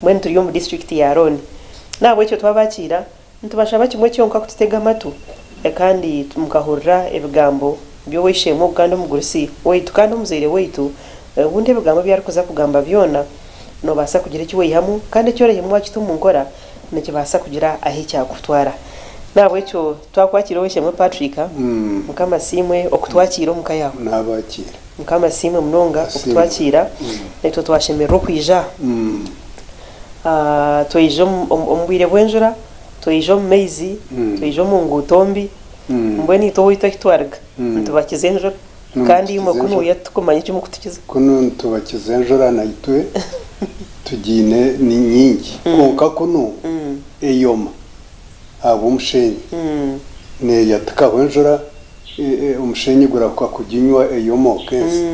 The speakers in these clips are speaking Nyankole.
Mbwenu turi omu disiturikiti ya Rooni. N'ahabw'ekyo twabakiira, nitubashaba kimwe kyonka kututega amatu kandi mukahurira ebigambo by'ow'eishe-emwe ogu kandi omugurusi waitu kandi omuzaire waitu. Obundi ebigambo ebi arikuza kugamba byona noobaasa kugira eki waihamu kandi eki oraihamu waakita omu nkora nikibaasa kugira ahu kyakutwara. N'ahabw'ekyo twakwakiira ow'eishe-emwe Patrick, Mukama asiimwe okutwakiira omu ka yaawe. Naabakiira. Mukama asiimwe munonga Asiimwe. okutwakiira. Naitwe twashemererwa okwija aha. Twaija omu bwire bw'enjura, twaija omu maizi, twaija omu nguuto mbi. Mbwenu itwe owaitu ahu twaruga nitubakiza enjura kandi imwe Nimutukiza enjura. kunuya titukumanya eki murikutukiza. Kunu nitubakiza enjura naitwe tugiine ni nyingi kwonka kunu eyoma ahabw'omusheenyi neyatikaho enjura Omushenyi gurahuka kuginywa eyomooka ensi,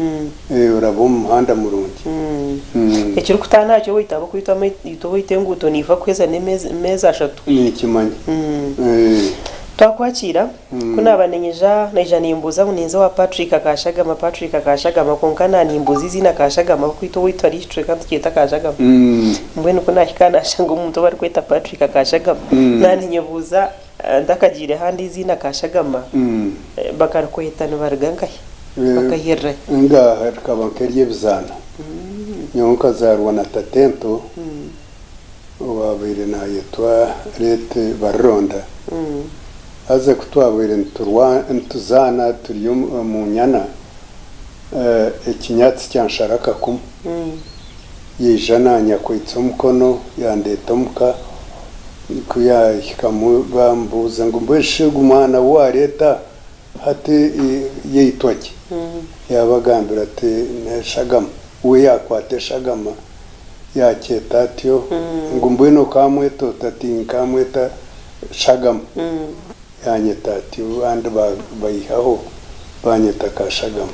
oraba omu muhanda murungi. Ekirikutaana aha ky'owaitu ahabw'okuba itwe owaitu enguuto niifa kuheza n'emeezi ashatu. Ninkimanya. Twakwakiira, ku naaba niinyija, naija nimbuuza ngu ninza owa Patrick Kashagama, Patrick Kashagama, kwonka naanimbuuza eiziina Kashagama ahabw'okuba itwe owaitu hariho ekicweka nitukyeta Kashagama. Mbwenu ku naahika aha naashanga omuntu ou barikweta Patrick Kashagama, naaninyebuuza Ntakagiire handi eiziina Kashagama bakarikweta nibariga nkahi? Bakahirira hi? Ngaaha rikaba nk'ery'ebizaano. Nyowe nkazaarwa na tatento owaabaire naayetwa Late Barironda. Haza ku twabaire nituzaana turi omu nyana, ekinyaatsi kyanshara akakumu. Yaija naanyakwaitsa omukono yandeeta omuka. Ku yaahikamu baamubuuza ngu, Mbwenu shi ogu mwana ou waareeta hati yaitwa ki? Yaabagambira ati, N'eshagama. We yaakwata eshagama yaakyeta atyo ngu, Mbwenu okaamweta ota? Ati, Nkaamweta Shagama. Yaanyeta atyo abandi baihaho baanyeta Kashagama.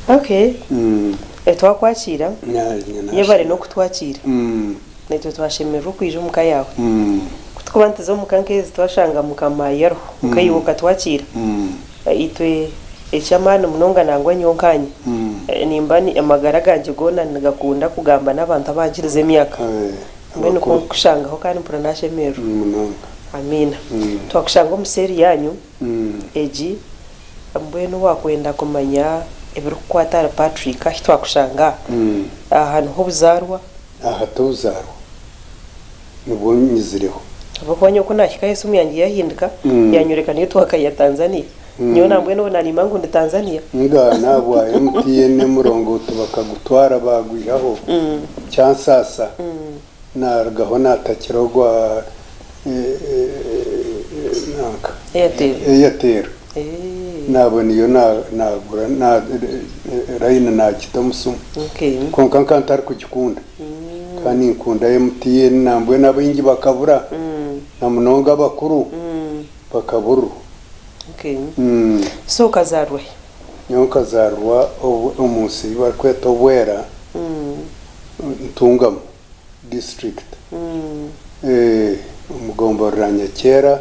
Okay. Twakwakiira. Yebare n'okutwakiira. Naitwe twashemererwa okwija omu ka yaawe. Ku turikuba nituza omu ka nk'ezi twashanga Mukama yariho, nkaiwe okatwakiira, itwe eky'amaani munonga nangwa nyowe nkaanye, nimba amagara gangye goona nigakunda kugamba n'abantu abankirize emyaka. Mbwenu ku nkukushangaho kandi mpurira nashemererwa. Amiina. Twakushanga omu seeri yaanyu egi, mbwenu waakwenda kumanya ebirikukwata ahari Patrick ahu twakushanga, aha niho obuzaarwa. Aha tozaarwa nibwo nyizireho. Ahabw'okuba nyowe ku naahikayo esimu yangye yaahindika, yaanyoreka neetiwaaka ya Tanzania. Nyowe nambwenu obu naaniima ngu ndi Tanzania. Nga n'ahabwa MTN omurongooti bakagutwara baagwihaho, kyansaasa. Naarugaho naatakira ogwa nanka Airtel. Airtel. Naabwo niyo naagura line naagita omu simu. Kwonka nkaba ntarikugikunda. Nkaba ninkunda MTN nambwenu abaingi bakabura na munonga abakuru bakaburirwa. So okazaarwa hi? Nyowe nkazaarirwa omu nsi ei barikweta Obwera, Ntungamo district, omu gomborora Nyakyera.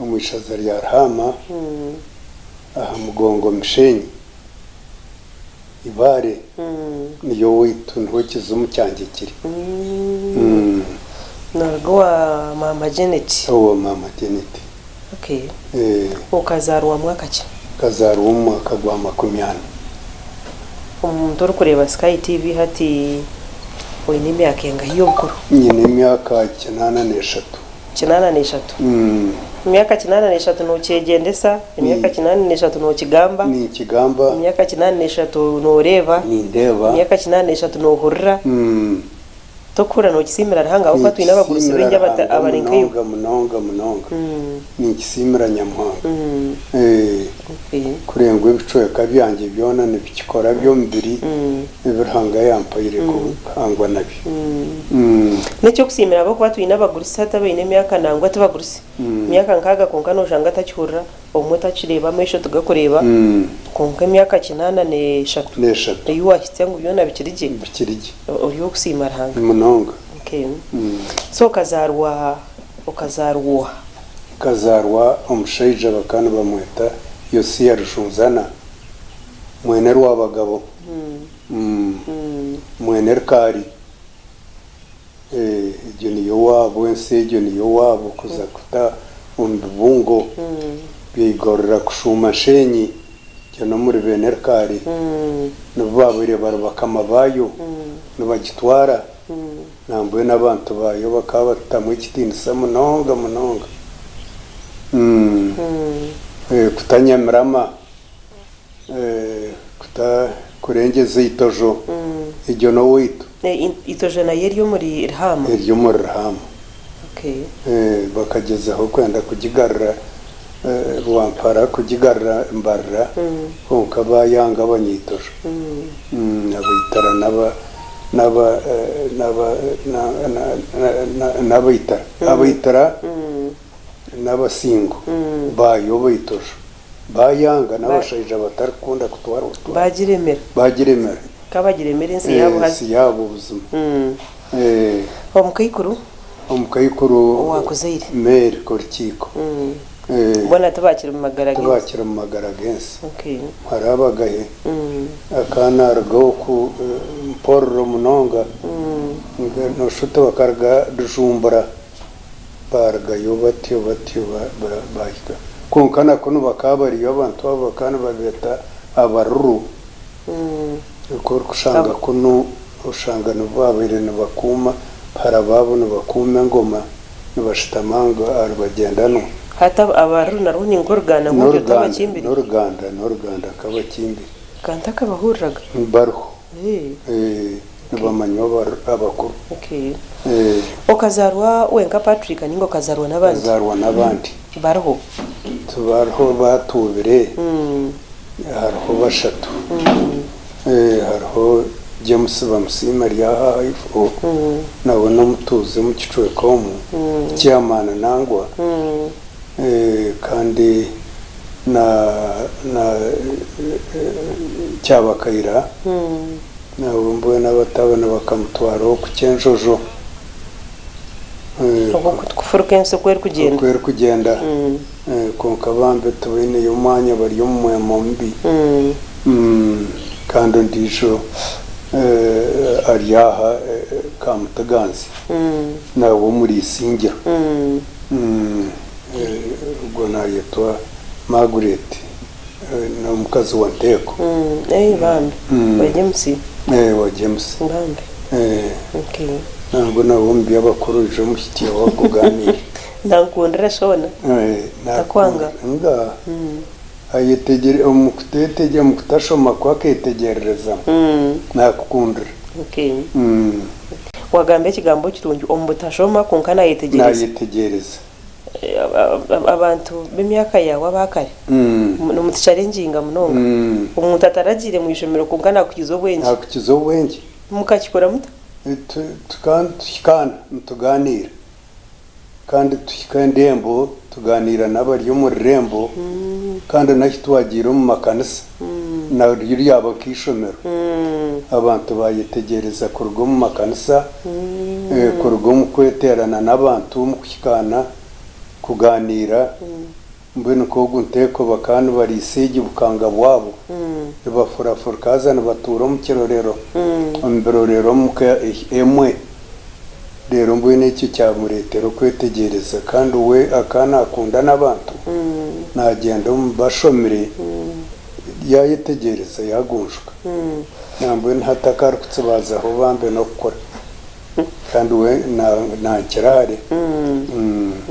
Omu ishaza rya Ruhaama aha mugongo Mishenyi, Ibare niyo owaitu niho ekizimu kyangye kiri. Noruga owa maama Janet? Owa maama Janet. Okay. Okazaarwa mwaka ki? Nkazaarwa omu mwaka gwa makumyana. Omuntu orikureeba Sky TV hati oine emyaka engahi y'obukuru? Nyine emyaka 83. 83. Emyaka 83 nookyegyendesa, emyaka 83 nookigamba, Ninkigamba. emyaka 83 nooreeba, Nindeeba. emyaka 83 noohurira. Torikuhurira nookisiimira Ruhanga ahabw'okuba twine abagurusi Ninkisiimira baingi abata Ruhanga abari nkaiwe. munonga munonga munonga. Ninkisiimira Nyamuhanga. Kureba ngu ebicweka byangye byona nibikikora by'omubiri ebi Ruhanga yampaire kuhangwa nabyo. N'eky'okusiimira ahabw'okuba twine abagurusi hati abaine emyaka nangwa ti bagurusi, emyaka nkaaga kwonka nooshanga atakihurira, obumwe takireeba amaisho tigakureeba, kwonka emyaka 83 N'eshatu. ei waahitsya ngu byona bikiri gye, Bikiri gye. ori ow'okusiima Ruhanga. Munonga. Okay. So okazaarwa okazaarwa oha? Nkazaarwa omushaija bakaba nibamweta Yosia Rujunzana, mwene Rwabagabo, mwene Rukaari. Egyo niyo waabo, ensi egyo niyo waabo kuza kuta omu bibungo byaigorora kushuuma Nshenyi gye n'omuri beene Rukari. Nibo baabaire bari bakama baayo nibagitwara. Nambwenu abantu baayo bakaba batutamu ekitiinisa munonga munonga. Kuta Nyamirama, kuta Kurengyeza Itojo, egyo n'owaitu. Itojo nayo eri omuri Ruhaama? Eri omuri Ruhaama. Bakagyezaho kwenda kugigarura Rwampara, kugigarura Mbarara, kwonka baayanga Abanyaitojo. Abaitara n'abaitara. Abaitara n'abasingo baayo Abaitojo. Baayanga n'abashaija batarikukunda kutwara obutwa. Baagiremera. Baagiremera. Ka bagiremere ensi yaabo haza. Ensi yaabo buzima. Omukaikuru. Omukaikuru. Owaakuzaire. Mary Korikiiko. Boona tibaakiri mu magara g'ensi. Tibaakiri mu magara g'ensi. Hariho abagahe. Akaana aruga oku Mpororo munonga. Noshusha oti bakaruga Rujumbura. Baarugayo batyo batyo baahika. Kwonka na kunu bakaba bariyo abantu abo bakaba nibabeeta abaruru. Oku orikushanga kunu oshanga nibo baabaire nibakuuma bahara baabo nibakuuma engoma nibashutama ngu ahari Bagyendanwa. Hati abaruru narwo ni nk'oruganda nk'orwo Abakimbiri? N'oruganda, n'oruganda nk'Abakimbiri. Ka ntakabahuriraga. Bariho. Nibamanywa abakuru. Okazaarwa wenka Patrick ninga okazaarwa n'abandi? Nkazaarwa n'abandi. Bariho? Tibariho baatuubire, hariho bashatu. Hariho James Bamusiime ari aha ahaifo, nawe n'omutuuze omu kicweka omu, chairman nangwa, kandi na na Kyabakaira. Nabo mbwenu abatabani bakamutwara oku Kyenjojo. Okwo kufuruka ensi oku erikugyenda. Oku erikugyenda. Kwonka bambi tibaineyo mwanya bari omu mwemo mubi. Kandi ondiijo ari aha Kamutiganzi nawe omuri Isingiro. Ogwo naayetwa Margaret. N'omukazi wa Nteeko. Eh bambi. Wa James. Eh wa James. Bambi. Eh. Okay. Nangwa nawe omu by'abakuru oije omuhikyeho akugaaniire. Nankundira shoona. Eh. Takwanga. Nga. Ayetegere omu kuteetegyereza omu kutashoma kwe akeetegyerereza. Naakukundira. Okay. Wagamba ekigambo kirungi omu butashoma kwonka naayetegyereza. Naayetegyereza. Abantu b'emyaka yaawe aba kare nimutucharenginga munonga. Omuntu ataragiire mu ishomero kwonka naakukiza obwengye. Naakukiza obwengye. Mukakikora muta? Tuhikaana nitugaaniira kandi tuhika endembo tugaaniira n'abari omu rurembo kandi n'ahu twagiire omu makanisa naryo ryaba nk'eishomero. Abantu baayetegyereza kuruga omu makanisa, kuruga omu kweteerana n'abantu, omu kuhikaana, kugaaniira, mbwenu nk'ogu nteeko bakaba nibariisa egi bukanga bwabo, nibafurafurika haza nibatuura omu kirorero, omu birorero omu ka emwe. Reero mbwenu ekyo kyamureetera okwetegyereza kandi we akaba naakunda n'abantu, naagyenda omu bashomire. Yaayetegyereza yaagunjuka. Nambwenu hati aku arikutsibazaho bambe n'okukura. Kandi we nankira hare.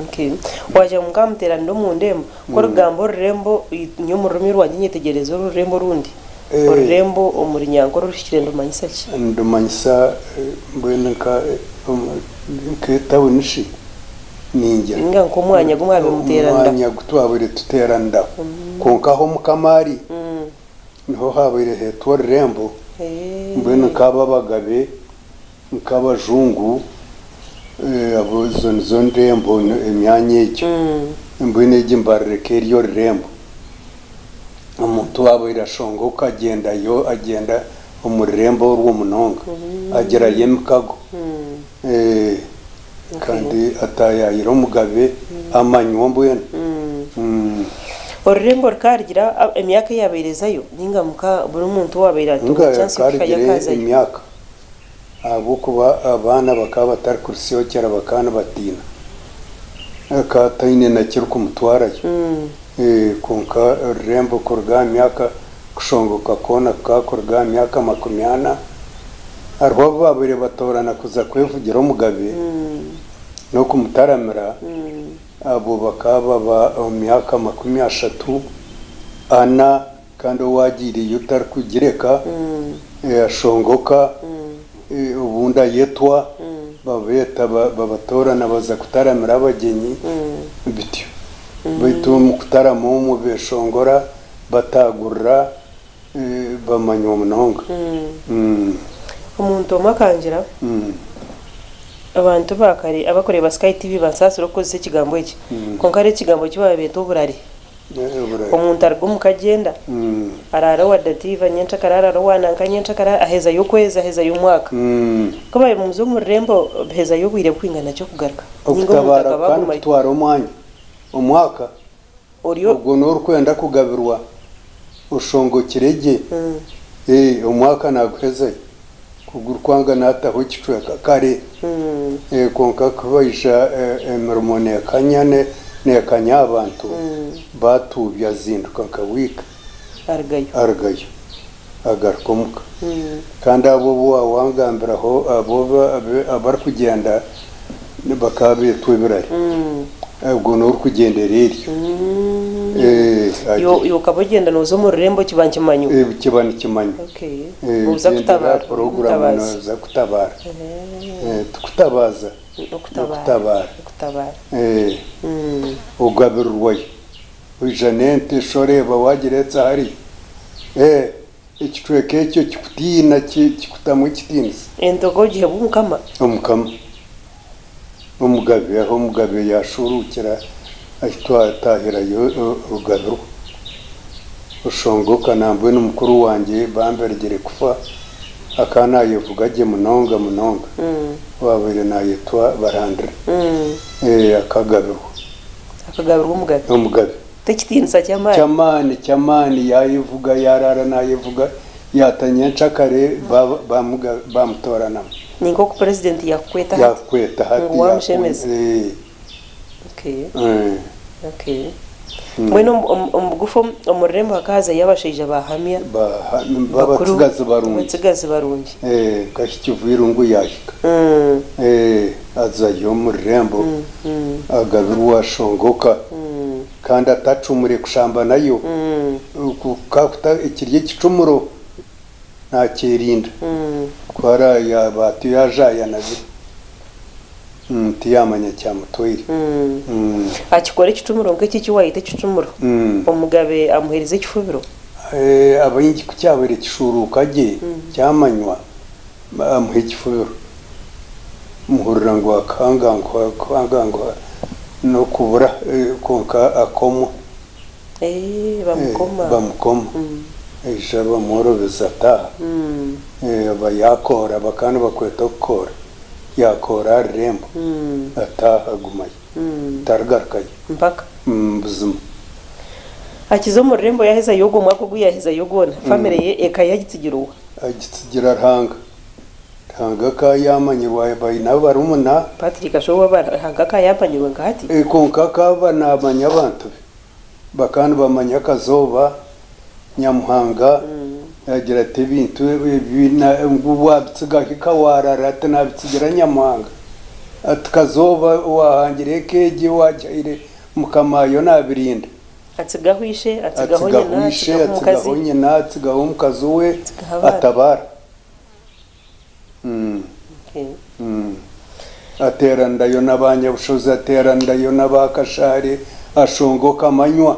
Okay. Waagira ngu nkamuteeranira omu ndembo, ku orikugamba orurembo, nyowe omu rurimi rwangye nyetegyereza orurembo orundi. Orurembo omu Runyankore oruhikire nirumanyisa ki? Nirumanyisa mbwenu nka nk'etawuni shi ningira. Ninga nk'omwanya gu mwabaire muteeraniraho. Omwanya gu twabaire tuteeraniraho. Kwonka ahu Mukama ari, niho haabaire heetwa orurembo. Mbwenu nk'abo abagabe, nk'abajungu, abo ezo nizo ndembo, emyanya egyo. Mbwenu egi mbarire ka eri orurembo. Omuntu waabaire ashongoka agyendayo, agyenda omu rurembo orwo munonga, agirayo emikago. Kandi ataayaayira omugabe amanywa mbwenu. Orurembo rukarugira emyaka eyabaire ezayo ninga muka buri muntu owabaire atunga Nga chance yokuhikayo rukarugira akazayo? emyaka. Ahabw'okuba abaana bakaba batarikurisyokyera bakaba nibatiina. Akaba ataine na kirikumutwarayo. Kwonka orurembo kuruga aha myaka kushongoka kwona kukaba kuruga aha myaka 40. Hariho abu baabaire batoorana kuza kwevugira omugabe n'okumutaramira, abo bakaba baba omu myaka 30, ana. Kandi owaagiireyo otarikugireka ashongoka, obundi ayetwa, babeeta babatoorana baza kutaramira abagyenyi bityo. Beitu omu kutarama omwo beeshongora, bataagurira, bamanywa munonga. Omuntu omwe akangira, Abantu ba kare abarikureeba Sky TV bansaasire okukozesa ekigambo eki, kwonka hariho ekigambo eki baabeeta oburare. Omuntu aruga omuka agyenda, araara owa Dativa nyenkyakare araara owa nanka nyenkyakare ahezayo okwezi ahezayo omwaka. Ku bamuza omu rurembo bihezayo obwire bukwingana ki okugaruka? Ninga omuntu Okutabara akaba kukaba agumayo. nikutwara omwanya, omwaka. Ori. Ogwo n'orikwenda kugabirwa oshongokire gye, omwaka naaguhezayo. Ku gurikwanga naataho ekicweka kare. Kwonka ku baija emirimo neekanya neekanya aha bantu, baatuubya azinduka nka wiiki Arugayo. arugayo agaruka omuka. Kandi abo obu waawangambiraho abo abarikugyenda bakaba beetwa ebirari. Ogwo n'orikugyendera eryo. Iwe okaba ogyenda nooza omu rurembo kiba nikimanywa? Kiba nikimanywa. Okay. Oza Ogyendera kutabara, aha ori puroguraamu omutabazi. nooza kutabara. Tikutabaaza, N'okutabara. n'okutabara. Okutabara. Ogabirirwayo. Oija n'ente shi oreeba waagireetsa hariya. Ekicweka ekyo kikutiina, kikutamu ekitiinisa. Ente ogiheebwa Omukama. Omukama. Omugabe, ahu omugabe yaashuuruukira ahi twataahirayo rugabirwa. Oshongoka nambwenu mukuru wangye bamberegyere kufa, akaba naayevuga gye munonga munonga, owaabaire naayetwa Barandira. Akagabirwa. Akagabirwa omugabe. Omugabe. T'ekitiinisa ky'amaani? Ky'amaani, ky'amaani, yaayevuga, yaaraara naayevuga, yaata nyencakare baamutooranamu. Ni nk'oku purezidenti yaakukweta hati. Yaakukweta hati. Ngu waamushemeza. Okay. Okay. Mbwenu omu bugufu omu rurembo hakaazayo abashaija bahamya. B'abatsigazi barungi. Abatsigazi barungi. Nka Hikivwirungu yaahika. Azayo omu rurembo agabirwa ashongoka. Kandi atacumure kushamba nayo, ku kaakuta ekiri ekicumuro naakyerinda. Ku araabe atyo yaajaaya nabiri, tiyaamanya kyamutwaire. Akikora ekicumuro nk'eki eki waayeta ekicumuro, omugabe amuheereza ekifubiro. Abaingi ku kyabaire kishuuruuka gye kyamanywa, amuha ekifubiro. Muhurira ngu akahanganguha, kuhanganguha n'okubura kwonka akomwa. Bamukoma. Bamukoma. Aija bamworobeza ataaha. Aba yaakoora, bakaba nibakweta okukoora. Yaakoora aha rurembo, ataaha agumayo. Tarigarukayo. Mpaka. Buzima. Akiza omu rurembo yaahezayo ogwo mwaka ogu yaahezayo gwona, famire ye, eka ye agitsigira owa? Agitsigira Ruhanga. Ruhanga ka yaamanyirwe baine abarumuna. Patrick Ashowa Ruhanga ka yaamanyirwe nka hati. Kwonka akaba naamanya abantu be. Bakaba nibamanya akazooba Nyamuhanga yaagira ati ebintu ebi ngu waabitsigaho eka waarara ati naabitsigira Nyamuhanga. Ati kazooba waahangire eka egi waagihaire mukama waayo naabirinda. Atsigaho ishe, atsigaho Atsigaho nyina, ishe, atsigaho omukazi. atsigaho nyina, atsigaho omukazi we, Atsigaho abaana. atabaara. Ateeranirayo n'aba Nyabushozi, ateeranirayo n'aba Kashaare, ashongoka amanywa.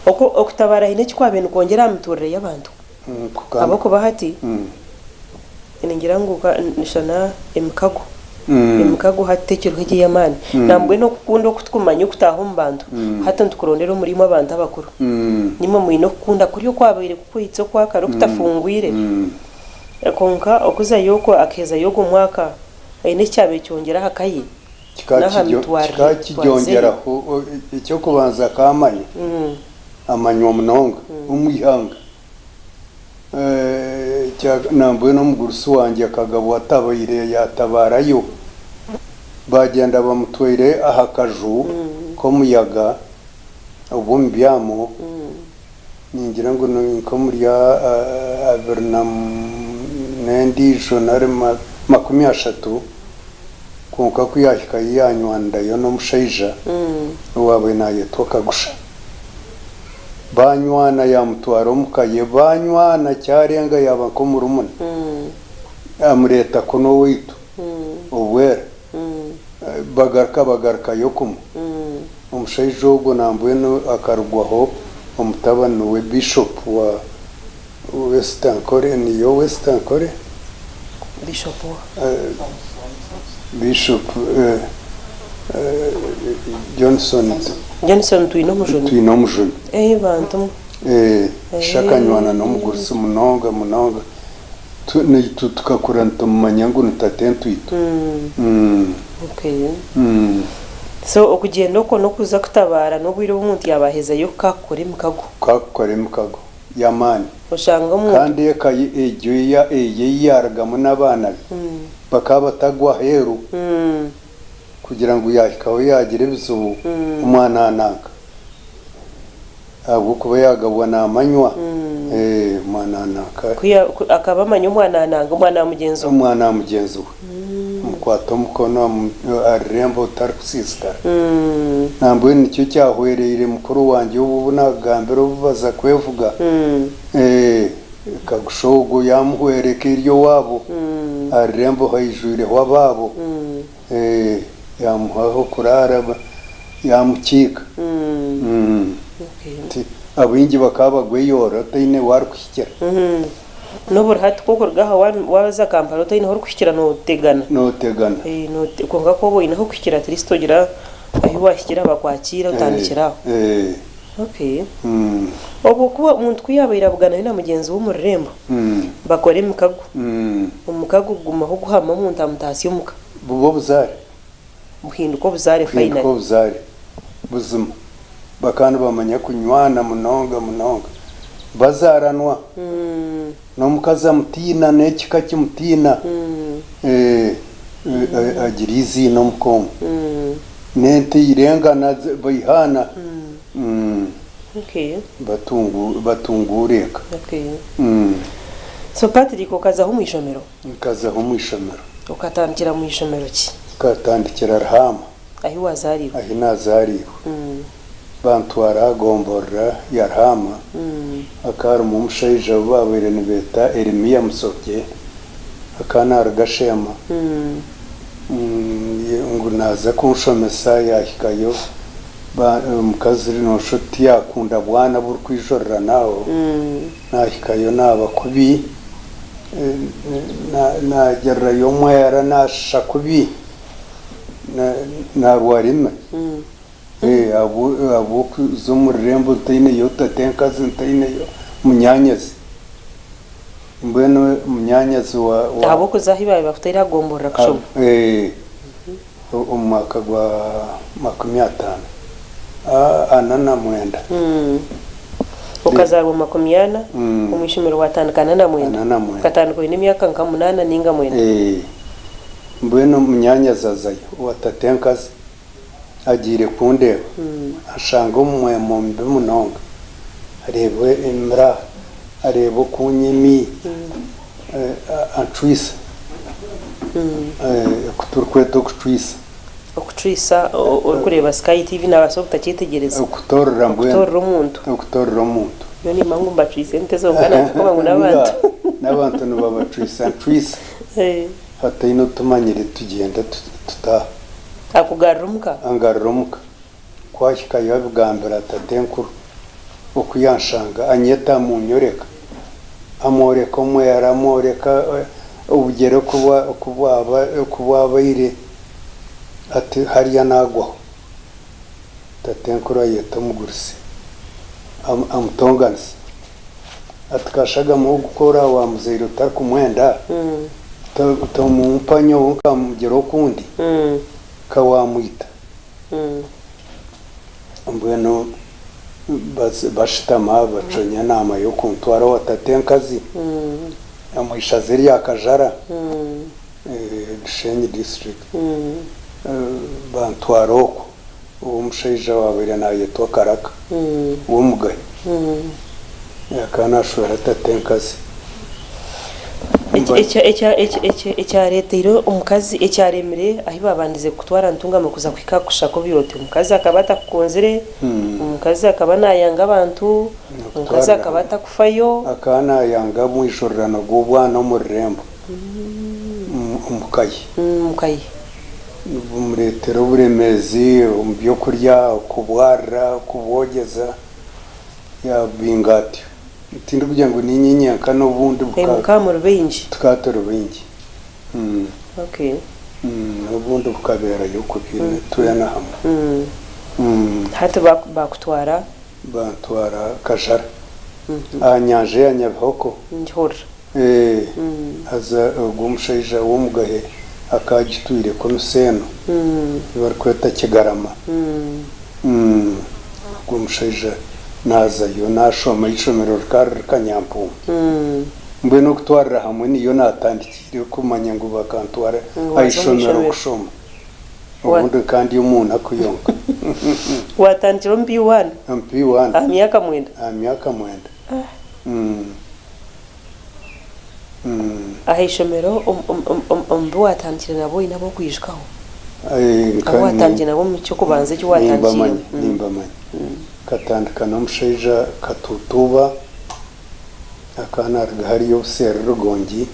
Okutabara haine eki kwabaire nikwongyera aha mituurire y'abantu. Ahabw'okuba hati ningira ngu shana emikago, emikago hati tekiriho egi ey'amaani. Nambwenu okukunda oku turikumanya okutaaha omu bantu, hati nitukurondera omuri imwe abantu abakuru. Nimwe mwine okukunda kuri okwabaire kukwitsa okwakare okutafungwire. Kwonka okuzayo okwo akahezayo ogwo mwaka haine eki kyabaire kyongyera aha ka ye n'aha mitwarire Kikaba ye. kigyongyeraho eky'okubanza akamanywa, amanywa munonga omu ihanga. Nambwenu omugurusi wangye akagabwa atabaire yatabaarayo. Baagyenda bamutwaire aha kaju k'omuyaga obwo omu byamo, ningira ngu ni nk'omuri abiri na n'endiijo nari 30, kwonka ku yaahikayo yaanywanirayo n'omushaija owaabaire naayetwa Kagusha. Baanywana yaamutwara omu ka ye, baanywana kyarenga yaaba nk'omurumuna, amureeta kunu owaitu Obwera. Bagaruka bagarukayo kumwe. Omushaija ogwo nambwenu akarugwaho omutabani we Bishop wa West Ankole, niyo West Ankole? Bishop wa? Bishop Johnson. Johnson Twinomujuni. Twinomujuni. Eh bantu mwe. Eh, shi akanywana n'omugurusi munonga munonga. Naitwe tukakura nitumumanya ngu ni tatentwitu. Okay. So okugyenda okwo n'okuza kutabaara n'obwire obu omuntu yaaba ahezayo kukakukora emikago. Kukakukora emikago y'amaani. Oshanga omuntu. Kandi eka ye egyo ei yaarugamu n'abaana be bakaba batagwa aheeru kugira ngu yaahikaho yaagira ebizibu omwana ananka. Ahabw'okuba yaagabwa naamanywa. Omwana wa nanka. Ku ya, ku, akaba amanya omwana wa nanka, omwana wa mugyenzi we. Omwana wa mugyenzi we. Amukwata omukono amu, ariremba otarikusiisikara. Nambwenu nikyo kyahwereire mukuru wangye obu obu naakugambira obu baza kwevuga. Kagusha ogwo yaamuhwera eka eri owaabo, arirembo haijwireho abaabo. Yaamuha ah'okuraara yaamukiika. Abaingi bakaba bagweyoora otaine ou arikuhikira. N'oburi hati ku orikuruga aha waaza Kampala otaine ahu orikuhikira nootegana. Nootegana. Kwonka ku oba oine ah'okuhikira at least ogira ahu waahikira bakwakiira otandikira aho. Okay. Obwo ku omuntu ku yaabaire abuganayo na mugyenzi we omu rurembo, bakora emikago, omukago gugumaho guhama omuntu amutaasya omuka. Buba obuzaare. Buhinduka obuzaare Buhinduka finally. obuzaare buzima. Bakaba nibamanya kunywana munonga munonga. Bazaaranwa. N'omukazi amutiina n'ekika kimutiina. Agira eiziina omuka omwo. N'ente eirengana baihaana. Batunguura eka. So Patrick okazaho omu ishomero? Nkazaho omu ishomero. Okatandikira mu ishomero ki? Nkatandikira Ruhaama. Ahi wazaariirwe? Ahi nazaariirwe. Bantwara aha gomborora ya Ruhaama, hakaba harimu omushaija ou baabaire nibeeta Erimiya Musoke, akaba naaruga Sheema. Ngu naaza kunshomesa yaahikayo, omukazi nooshusha oti tiyakunda bwana burikwijururana aho, naahikayo naaba kubi. Naagirirayo omwera naashusha kubi, naarwara ime ahabw'okuza omu rurembo ntaineyo tatenkazi ntaineyo munyaanyazi. Mbwenu munyaanyazi wa. Ahabw'okuza ahu baabaire bakutaire aha gomborora kushoma? Omu mwaka gwa 50, 49. Okazaarwa omu 40, omu ishomero waatandika 49. 49. Okatandika oine emyaka nka munaana nainga mwenda. Mbwenu munyaanyazi azayo owa tatenkazi agiire kundeeba, anshanga omu mwemo mubi munonga. Areeba emira, areeba oku nyemi, ancwisa, oku turikweta okucwisa. Okucwisa orikureeba Sky TV naabaasa obutakyetegyereza. Okutoorera mbwenu. Okutoorera omuntu. Okutoorera omuntu. Nyowe nimba ngu mbacwisa ente zonka naza kuba ngu n'abantu. N'abantu nibabacwisa ncwisa. Hataine otumanyire tugyenda tutaaha. Akugarura omuka? Angarura omuka. Ku ahikayo abigambira tatenkuru oku yanshanga, anyeta amunyoreka, amworeka omwera, amworeka obugyere oku bwabaire, ati hariya naagwaho. Tatenkuru ayeta omugurusi amutonganisa ati kashagama ogu ku oraabe waamuzaire otarikumwenda, tomumpa nyowe nkamugira okundi, ka waamwita. Mbwenu bashutama bacwa enaama y'okuntwara owa tatenkazi. Omu ishaza erya Kajara, Bushenyi district, bantwara okwo ow'omushaija owaabaire naayetwa Karaka w'Omugayo. Akaba naashwera tatenkazi. Ekyareeteire omukazi, ekyaremire ahu baabandize kukutwara Ntungamo kuza kuhika aha kushusha kubi oti, omukazi akaba atakukunzire, omukazi akaba naayanga abantu, Omukazi akaba atakufayo. Akaba naayanga omwijurirano gw'obwana omu rurembo omu ka ye. Omu ka ye. Bumureetera oburemeezi omu by'okurya, okubwarira, okubwogyeza, yaabinga atyo. Tindikugira ngu niinye nyenka n'obundi Mukaba muri baingi? Tukaba turi baingi. N'obundi bukabeerayo kubi twena hamwe. Hati baakutwara? Bantwara Kajara aha nyanja ya Nyabihoko. Ngihurira. Haza ogwo omushaija w'omugahe akaba agitwireko emiseeno ei barikweta Kigarama. Ogwo omushaija naazayo naashoma eishomero rikaba riri Kanyampuumu. Mbwenu okutwarira hamwe niyo naatandikiire kumanya ngu bakantwara aha ishomero kushoma. Obundi nkaba ndi omu naku yonka. Waatandikira omu P1? Omu P1. Aha myaka mwenda? Aha myaka mwenda. Aha ishomero omu bi waatandikire nabo oine abu orikwijukaho? Abu waatandikire nabo omu ky'okubanza eki waatandikiiremu? Nimbamanya. Nkatandika n'omushaija Katutuuba. Akaba naaruga hariya obuseeri Rugongi,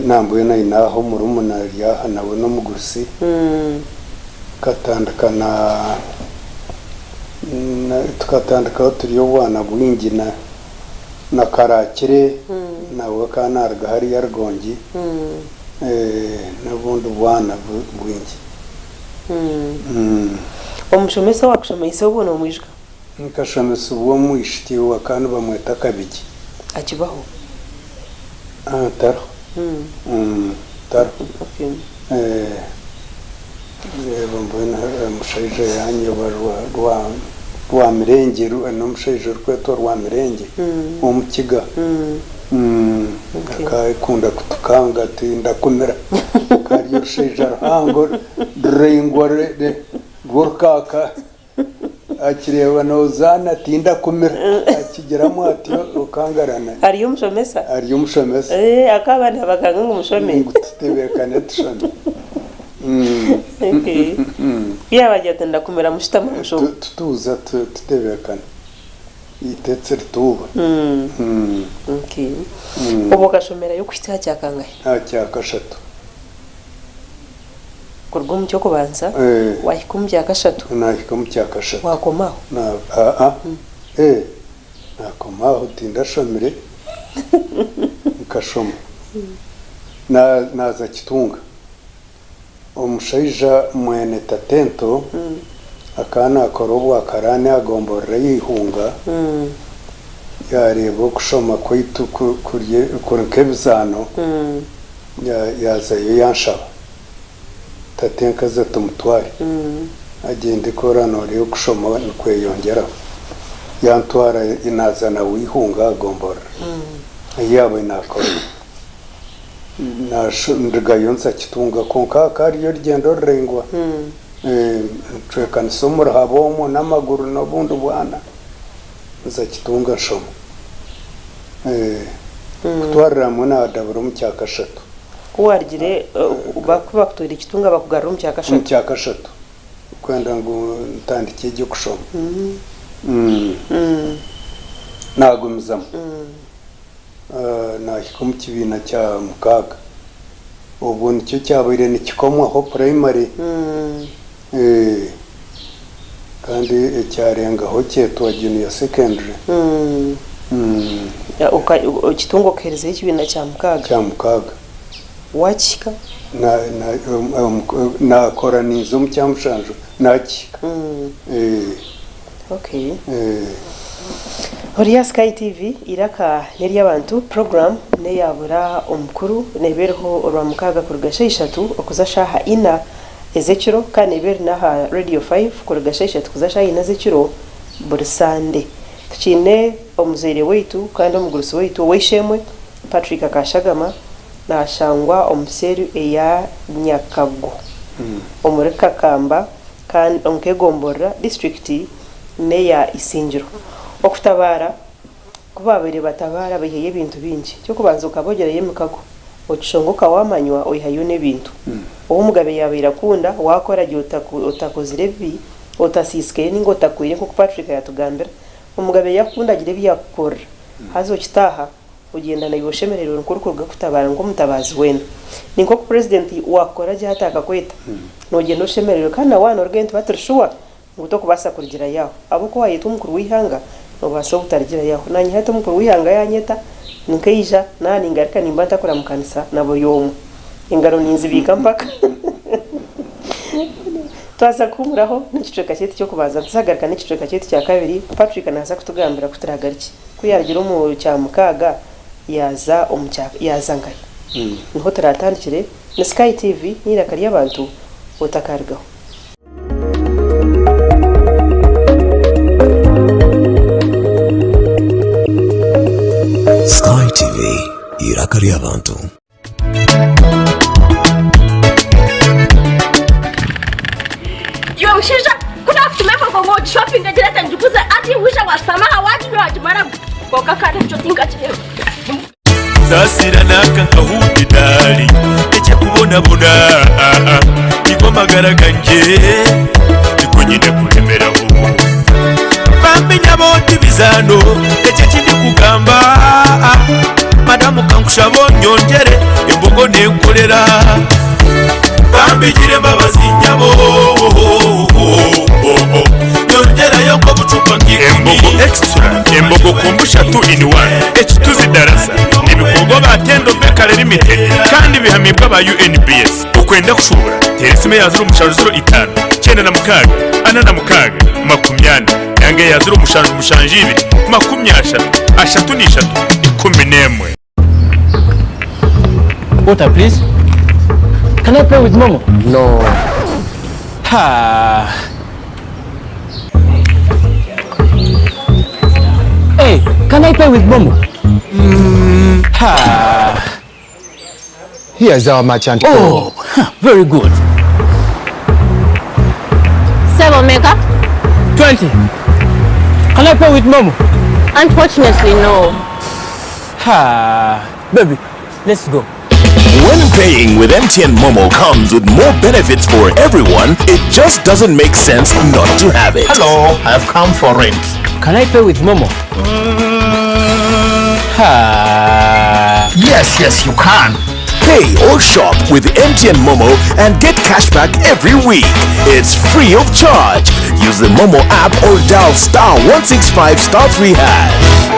nambwenu aine aha omurumuna ari aha nawe n'omugurusi. Tukatandika na tukatandikaho turi obwana bwingi na na Karakire nawe akaba naaruga hariya Rugongi n'obundi bwana bwingi. Omushomesa owaakushomeise obwo noomwijuka? Nkashomesibwa omwishiki bakaba nibamweta Kabigi. Akibaho? Tariho. Tariho. Reeba mbwenu omushaija yaanyeba Rwamirengye, n'omushaija orikwetwa Rwamirengye w'omukiga. Akakunda kutukanga ati ndakumira. Akaba ari orushaija ruhango ruraingwa rw'orukaaka. Akireeba nozaana tindakumira akigiramu atyo okangarana. Ari omushomesa? Ari omushomesa. Eeh akaba nabaganga ngu mushome. Ngu tutebekane tushome. Okay. Yabagira ati ndakumira mushutame mushome. Tutuuza tutebekane. Eitetse rituuba. Okay. Obwo okashomerayo kuhitsya aha kyakangahi? Aha kyakashatu. Kuruga omu ky'okubanza waahika omu kya kashatu. Naahika omu kya kashatu. Waakoma aho? Aa, ee, naakoma aho tindashomire, nkashoma. Naaza Kitunga. Omushaija mwene Tatento akaba naakora obwakaraani aha gomborora y'eihunga, yaareeba okushoma kwaitu kuri nk'ebizaano, Yaazayo yanshaba tatenkazi tumutware agyende ku oraaba nooreeba okushoma nikweyongyeraho. Yantwara naaza nawe eihunga aha gomborora ei yaabaire naakora. Ndugayo nza Kitunga kwonka hakaba hariyo orugyendo ruraingwa ncwekanisa omu ruhabo omwo n'amaguru n'obundi bwana nza Kitunga nshoma. Kutwarira hamwe naadabura omu kyakashatu. Ku waarugire, ku baakutwire Kitunga bakugarura omu kyakashatu? Omu kyakashatu, kwenda ngu ntandikye gye kushoma. Naagumizamu, naahika omu kibiina kya mukaaga. Obwo nikyo kyabaire nikikomwaho purayimare. Kandi ekyarengaho kyetwa junior secondary. Kitunga okaherezayo ekibiina kya mukaaga? Kya mukaaga. Wakihika? Nakora ninza omu kya mushanju nakihika. Okay. Oriya Sky TV eiraka n'ery'abantu program n'eya bura omukuru neeba eriho orwamukaaga kuruga shaaha ishatu okuza shaaha ina. Ez'ekiro kandi neeba eri n'aha Radio Five kuruga shaaha ishatu kuza shaaha ina z'ekiro buri Sande. Tukiine omuzaire waitu kandi omugurusi waitu ow'eishe-emwe, Patrick Kashagama nashangwa omu seeri eya Nyakago omuri Kakamba kandi nk'egomborora, disiturikiti, n'eya Isingiro. Okutabaara ku baabaire batabaara baihayo ebintu bingi. Eky'okubanza okaba ogyerayo emikago, okishongoka waamanywa oihayo n'ebintu. Ou omugabe yaabaire akunda waakora gye otakozire ebibi, otasiisikaire nainga otakwire nk'oku Patrick yaatugambira. Omugabe yaakukunda agira ebi yaakukorera haza okitaaha ogyenda naiwe oshemereirwe nk'orikuruga kutabaara nk'omutabaazi weena. Ni nk'oku purezidenti waakukora gye hati akakweta, noogyenda oshemereirwe kandi na waaba noorugayo nituba turi shuwa ngu tokubaasa kurugirayo aho. Ahabw'okuba waayetwa omukuru w'eihanga, noobaasa obutarugirayo aho. Naanye hati omukuru w'eihanga yaanyeta, nkaija, naaba ningaruka nimba ntakuramukanisa na buri omwe. Engaro ninzibiika mpaka. Twaza kuhuumuraho n'ekicweka kyaitu ky'okubanza, nituzagaruka n'ekicweka kyaitu kya kabiri. Patrick naaza kutugambira ku turaagarukye. Ku yaarugire omu Kyamukaaga yaaza omu kya yaaza nkahi? Niho turaatandikire. Ni Sky TV n'eiraka ry'abantu, otakarugaho. Sky TV, eiraka ry'abantu. Iwe mushaija ku naakutuma embogo ngu ogishopinge ogireete ngiguze hati waija waashutama aha waaginywa waagimaramu kwonka kandi ekyo tinkakireeba. Saasira nanka nkahuuba edaari eky'okubonabona Nigo magara gangye nigo nyine kuremeraho Bambi nyabo ti bizaano ekyo eki ndikugamba Madamu kankushaba onyongyere embogo nenkorera Bambi gira embabazi nyabo Nyongyerayo nk'obucupa nk'ikumi Embogo Extra, Embogo Kombucha 2 in 1, Ekituzi Darasa nibikorwa aba Tendo Bakery Limited kandi bihamibwe aba UNBS. Okwenda kushuubura, teera esimu eya 0705 96 46 40 nanga eya 0772 30 33 11. Water, please. Can I pay with Momo? No. Ha. Hey, can I pay with Momo? Ha. Here's our merchant code. Oh, huh, very good. Sebo meka? 20. Can I pay with Momo? Unfortunately, no. Ha. Baby, let's go. When paying with MTN Momo comes with more benefits for everyone, it just doesn't make sense not to have it. Hello, I've come for rent. Can I pay with Momo? Ha. Yes, yes, you can. Pay or shop with MTN Momo and get cashback every week. It's free of charge. Use the Momo app or dial star 165 star 3 hash.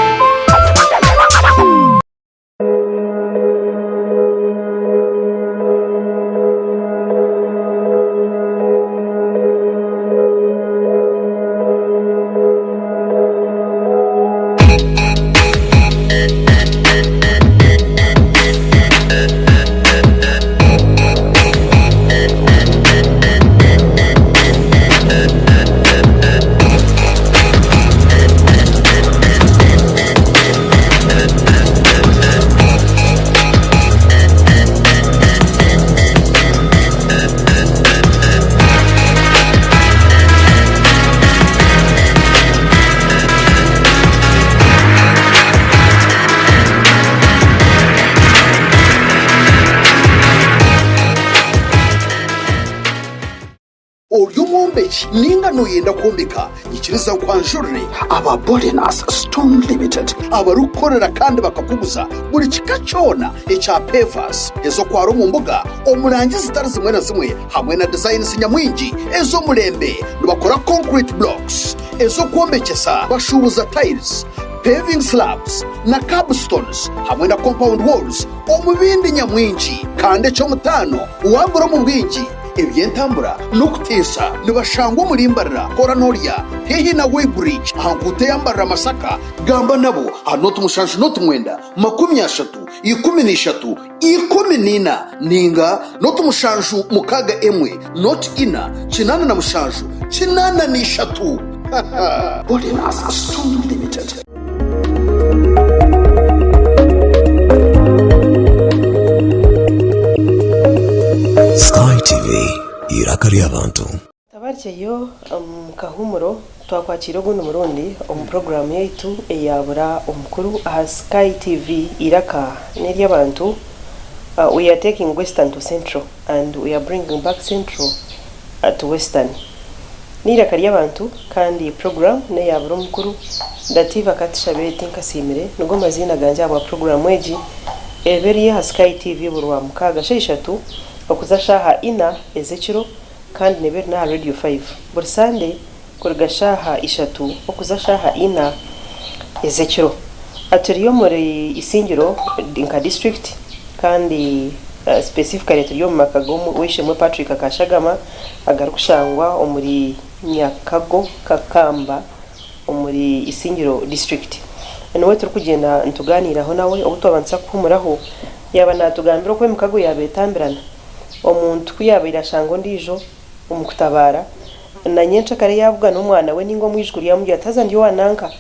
Ori omwombeki nainga nooyenda kwombeka? Nyikiriza nkwanjurire aba Bolinas Stone Limited abarikukorera kandi bakakuguza buri kika kyona ekya pavers ez'okwara omu mbuga omu rangi zitari zimwe na zimwe hamwe na designs nyamwingi ez'omurembe. Nibakora concrete blocks ez'okwombekyesa, bashuubuza tiles, paving slabs na curbstones hamwe na compound walls omu bindi nyamwingi. Kandi eky'omutaano waagura omu bwingi, Eby'entambura n'okuteesa nibashangwa omuri Mbarara Koranorya haihi na Weighbridge aha nkuuto eya Mbarara Masaka. Gamba nabo aha nooti mushanju nooti mwenda 30 13 14 ninga nooti mushanju mukaaga emwe nooti ina 87 83. Bolinas Stone Limited. ry'abantu. Tabarikyeyo omu kahuumuro twakwakiira ogundi murundi omu puroguraamu yaitu eya Bura Omukuru aha Sky TV Eiraka n'ery'abantu We are taking Western to Central and we are bringing back Central to Western. N'eiraka ry'abantu kandi puroguraamu n'eya Bura Omukuru. Dativa Katushabe Tinkasiimire nigo maziina gangye ahabwa puroguraamu egi eba eri aha Sky TV buri Rwamukaaga shaaha ishatu okuza shaaha ina ez'ekiro. Kandi neeba eri n'aha Radio Five buri Sande kuruga shaaha ishatu okuza shaaha ina ez'ekiro. Turi omuri Isingiro nka disiturikiti kandi specifically turi omu maka g'ow'eishe-emwe Patrick Kashagama agarikushangwa omuri Nyakago Kakamba omuri Isingiro disiturikiti. Niwe turikugyenda nitugaaniiraho nawe obu twabanza kuhuumuraho yaaba naatugambira oku emikago yaaba etambirana. Omuntu ku yaabaire ashanga ondiijo omu kutabaara, na nyencakare yaabugana omwana we nainga omwijukuru yaamugira ati, Haza ndi owa nanka,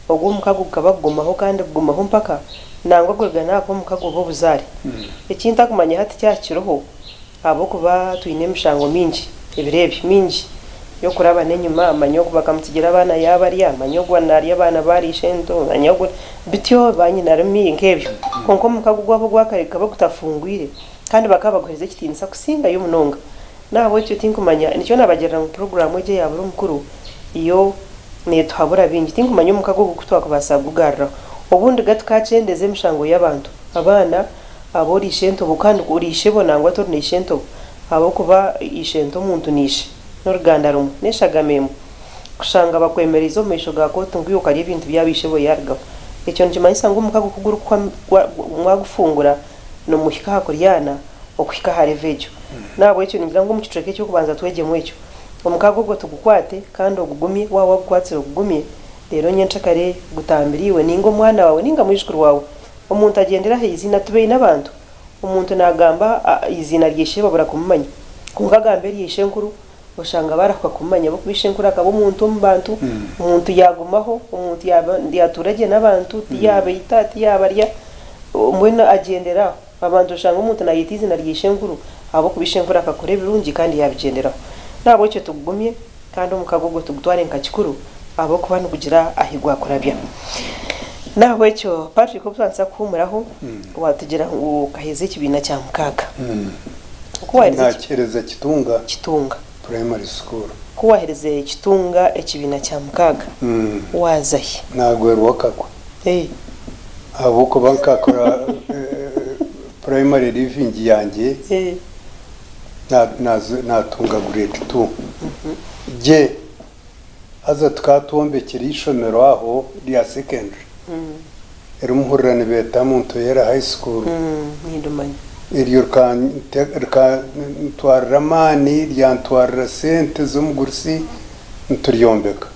ogwo omukago gukaba gugumaho kandi gugumaho mpaka nangwa guruga n'aha kuba omukago gw'obuzaare. Eki ntakumanya hati kyahikiriho ahabw'okuba twine emishango mingi ebiro ebi, mingi y'okurabana enyima, manya ogu bakamutsigira abaana yaabarya, manya ogu naarya abaana ba ishento, manya ogu bityo baanyinarumi nk'ebyo. Kwonka omukago gwabo ogwa kare gukaba gutafungwire. Kandi bakaba baguheereza ekitiinisa kusingayo munonga. N'ahabw'ekyo tinkumanya, nikyo naabagirira ngu puroguraamu egi eya buri omukuru yo neetuhabura bingi. Tinkumanya omukago ogu oku twakubaasa kugugaruraho. Obundi ga tukaakyendeza emishango y'abantu, abaana abu ori ishentobo kandi ori ishebo nangwa tori na ishentobo ahabw'okuba ishento omuntu ni ishe, n'oruganda rumwe, n'eshagama emwe. Kushanga bakwemereize omu maisho ga kooti ngu iwe okarya ebintu byabo ishebo yaarugaho. Ekyo nikimanyisa ngu omukago ku gurikuhwa mwagufungura, nimuhika aha kuryana okuhika aha level egyo. N'ahabw'ekyo ningira ngu omu kicweka eky'okubanza twegyemu ekyo. Omukago ogwo tugukwate kandi ogugumye, waaba wagukwatsire ogugumye, reero nyencakare gutambire iwe nainga omwana waawe nainga mwijukuru waawe. Omuntu agyendere aha eiziina, tubaine abantu, omuntu naagamba eiziina rya ishe babura kumumanya, kwonka agamba erya ishenkuru oshanga barahuka kumumanya ahabw'okuba ishenkuru akaba omuntu omu bantu, omuntu yaagumaho, omuntu yaatuura gye n'abantu, tiyaabaita, tiyaabarya, mbwenu agyendera aho. Abantu oshanga omuntu naayeta eiziina rya ishenkuru ahabw'okuba ishenkuru akakora ebirungi kandi yaabigyenderaho. N'ahabw'ekyo tugugumye kandi omukago ogwo tugutware nka kikuru ahabw'okuba nigugira ahu gwakurabya. N'ahabw'ekyo Patrick obu twandisa kuhuumuraho, waatugira ngu okaheza ekibiina kya mukaaga. Ku waaherize eki. Naakihereza Kitunga Kitunga. Primary School. Ku waaherize Kitunga ekibiina kya mukaaga, waaza hi? Naagwerwa akagwe. Ahabw'okuba nkakora primary leaving yangye naatunga grade two. Gye haza tukaba twombekire eishomero aho rya secondary. Erimuhurira nibeeta Muntoyera High School. Nindimanya. Eryo rikantwarira amaani, ryantwarira sente z'omugurusi nturyombeka.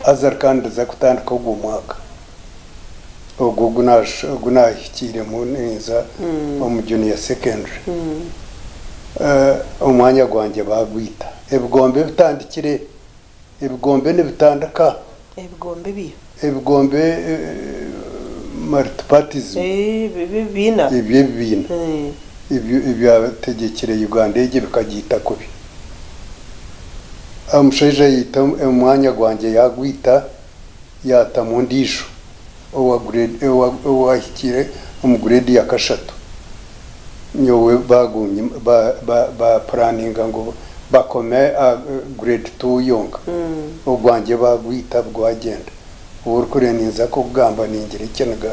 Haza rikaba niriza kutandika ogwo mwaka. Ogwo ogu naahikiiremu ninza omu junior secondary. Omwanya gwangye baagwita. Ebigombe bitandikire. Ebigombe nibitandika. Ebigombe ebiha? Ebigombe multipartyism. Ebibiina. Eby'ebibiina. Ebyategekire Uganda egi bikagiita kubi. Omushaija yaita omwanya gwangye yaagwita yaatamu ondiijo owahikire omu grade ya kashatu. Nyowe baapuraninga ngu bakome grade tu yonka. Ogwangye baagwita gwagyenda. Obu orikureeba ninza kukugamba ningira ekiniga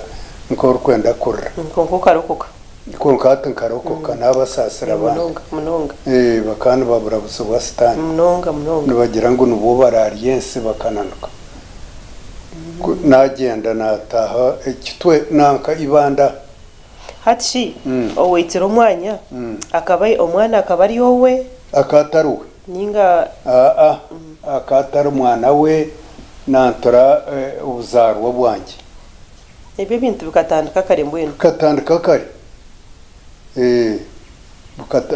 nk'orikwenda kurira. Kwonka okarokoka. Kwonka hati nkarokoka naabasaasira abandi. Munonga munonga. Bakaba nibaburabuzibwa Sitaane. Munonga munonga. Nibagira ngu nibwo baraarye ensi bakananuka. Ku naagyenda naataaha ekitwe nanka Ibanda. Hati shi owaitsire omwanya akaba omwana akaba ari owe? Akaba atari we. Ninga. Aa, akaba atari mwana we, nantura obuzaarwa bwangye. Ebyo ebintu bikatandika kare mbwenu? Bikatandika kare. Ee,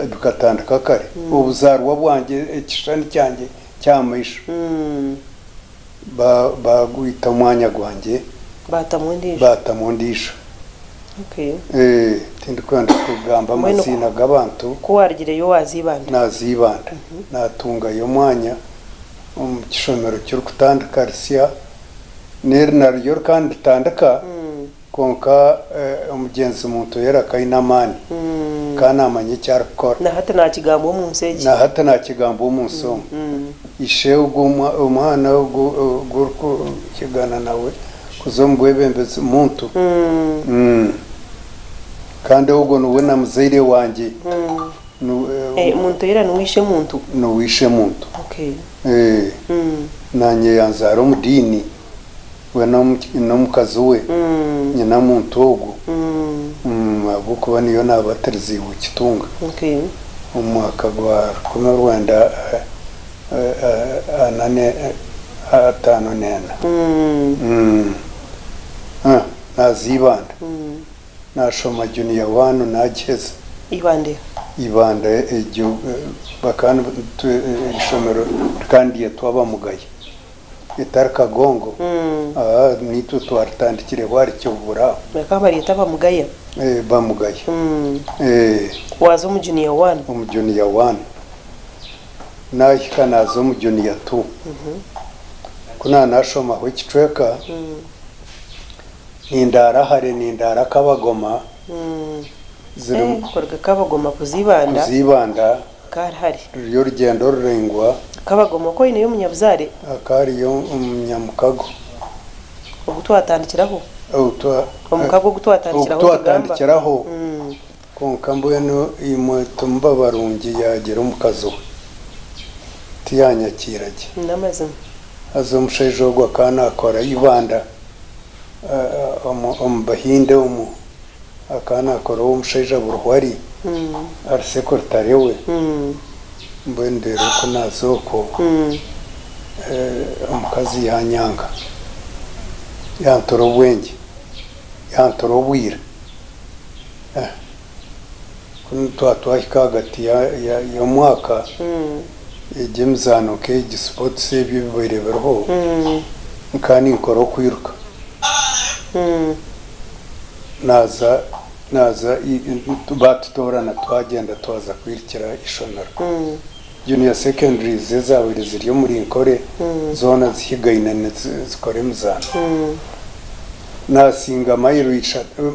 bikatandika kare. Obuzaarwa bwangye, ekishushani kyangye ky'aha maisho. Baagwita omwanya gwangye. Baatamu ondiijo. Baatamu ondiijo. Okay. Eh, tindikwenda kugamba Mbwenu amaziina g'abantu. Ku waarugireyo waaza Ibanda? Naaza Ibanda. Naatungayo omwanya omu kishomero kirikutandika risya, n'eri naryo rikaba niritandika kwonka omugyenzi muntu yari akaine amaani kandi naamanya eki arikukora. Na hati naakigambwa omu nsi egi. Na hati naakigambwa omu nsi omu. Ishe ogwo omwana ogu ogu orikuhigana nawe kuza omu bwebembezi muntu. Kandi ogwo niwe na muzaire wangye. Muntu era niwe ishe muntu? Niwe ishe muntu. Okay. Naanye yanzaara omu diini, we n'omukazi we, nyina muntu ogwo, ahabw'okuba niyo naabatiriziibwe Kitunga Okay. omu mwaka gwa rukumi rwenda ana ataano n'ena. Naaza Ibanda. Naashoma junior one naagiheza. Ibanda Ibanda eryo bakaba eishomero rikaba niryetwa Abamugaye ritari Kagongo naitwe twaritandikireho ahari Kibubura aho. Bakaba nibaryeta Abamugaya? Bamugaya. Waaza omu junior one? Omu junior one. Naahika naaza omu junior two. Ku naanashomaho ekicweka. Nindaara hare nindaara Kabagoma ziri Eh, kuruga Kabagoma kuza Ibanda kuza Ibanda kari hare. Ruri orugyendo ruraingwa. Kabagoma ku oineyo omunyabuzaare? Hakaba hariyo omunyamukago. Ogu twatandikiraho? Ogu twa Omukago ogu twatandikiraho ogu nitugamba? twatandikiraho. Kwonka mbwenu imwe timuba barungi yaagira omukazi we tiyaanyakiira gye. N'amazima. Haza omushaija ogwo akaba naakora Ibanda. Omu Bahinde omu akaba nakora ow'omushaija Buruhwari ari sekuritare we mbwenu reero ku naaza okwo omukazi yanyanga yantura obwengye yantura obwira ku twaba twahika ahagati y'omwaka egyo emizaano nk'egi sports ebyo ebibaire biriho nkaba ninkora okwiruka naaza naaza baatutoorana twagyenda twaza kwirukira ishomero. Junior secondaries ezaabaire ziri omuri Nkore zoona zihigaine zikora emizaano. Naasinga mayiro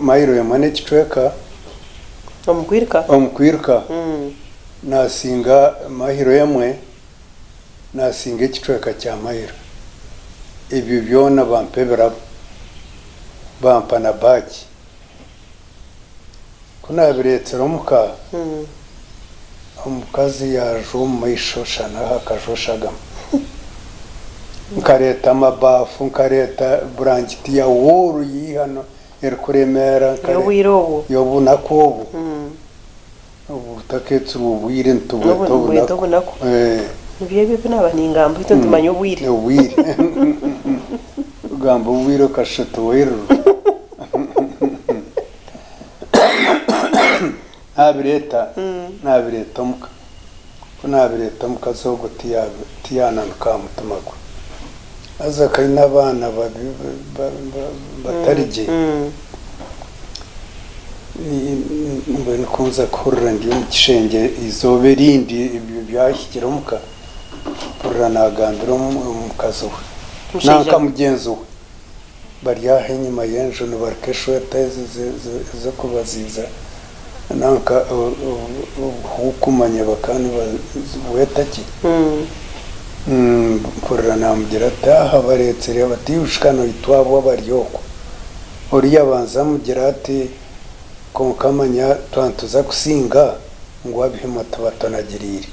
mayiro emwe n'ekicweka. Omu kwiruka? Omu kwiruka. Naasinga mayiro emwe, naasinga ekicweka kya mayiro. Ebyo byona bampa ebirabo, bampa na baagi. Ku naabireetsire omuka, omukazi yaajwa omu maisho shana hakajwa eshagama. Nkareeta amabaafu, nkareeta burangiti ya wuuru y'eihano erikuremeera Y'obwire obwo. Y'obunaku obu. Obu butakeetsirwe obwire nitubweta Nibweta obunaku. obunaku. Nibyo ebyo ebi naaba ningamba itwe nitumanya obwire. Obwire. Ogamba obwire okashusha oti wairirwe. Naabireeta, naabireeta omuka. Ku naabireeta omukazi ogwo tiyaananuka aha mutima gwe. Haza kaine abaana babi batari gye. Mbwenu ku nza kuhurira ndi omu kishengye eizooba erindi ebyo byahikire omuka, mpurira naagambira omukazi we nanka mugyenzi we. Bari aha enyima y'enju nibaruka eshweta ezi ez'okubaziiza nanka obuhuuku manya bakaba nibabweta ki? Mpurira naamugira ati, Aha bareetsire bati ijuka noitwa abo abari okwo. Oriya abanza amugira ati, Kwonka manya twaba nituza kusinga ngu abihima tubatonagiriire.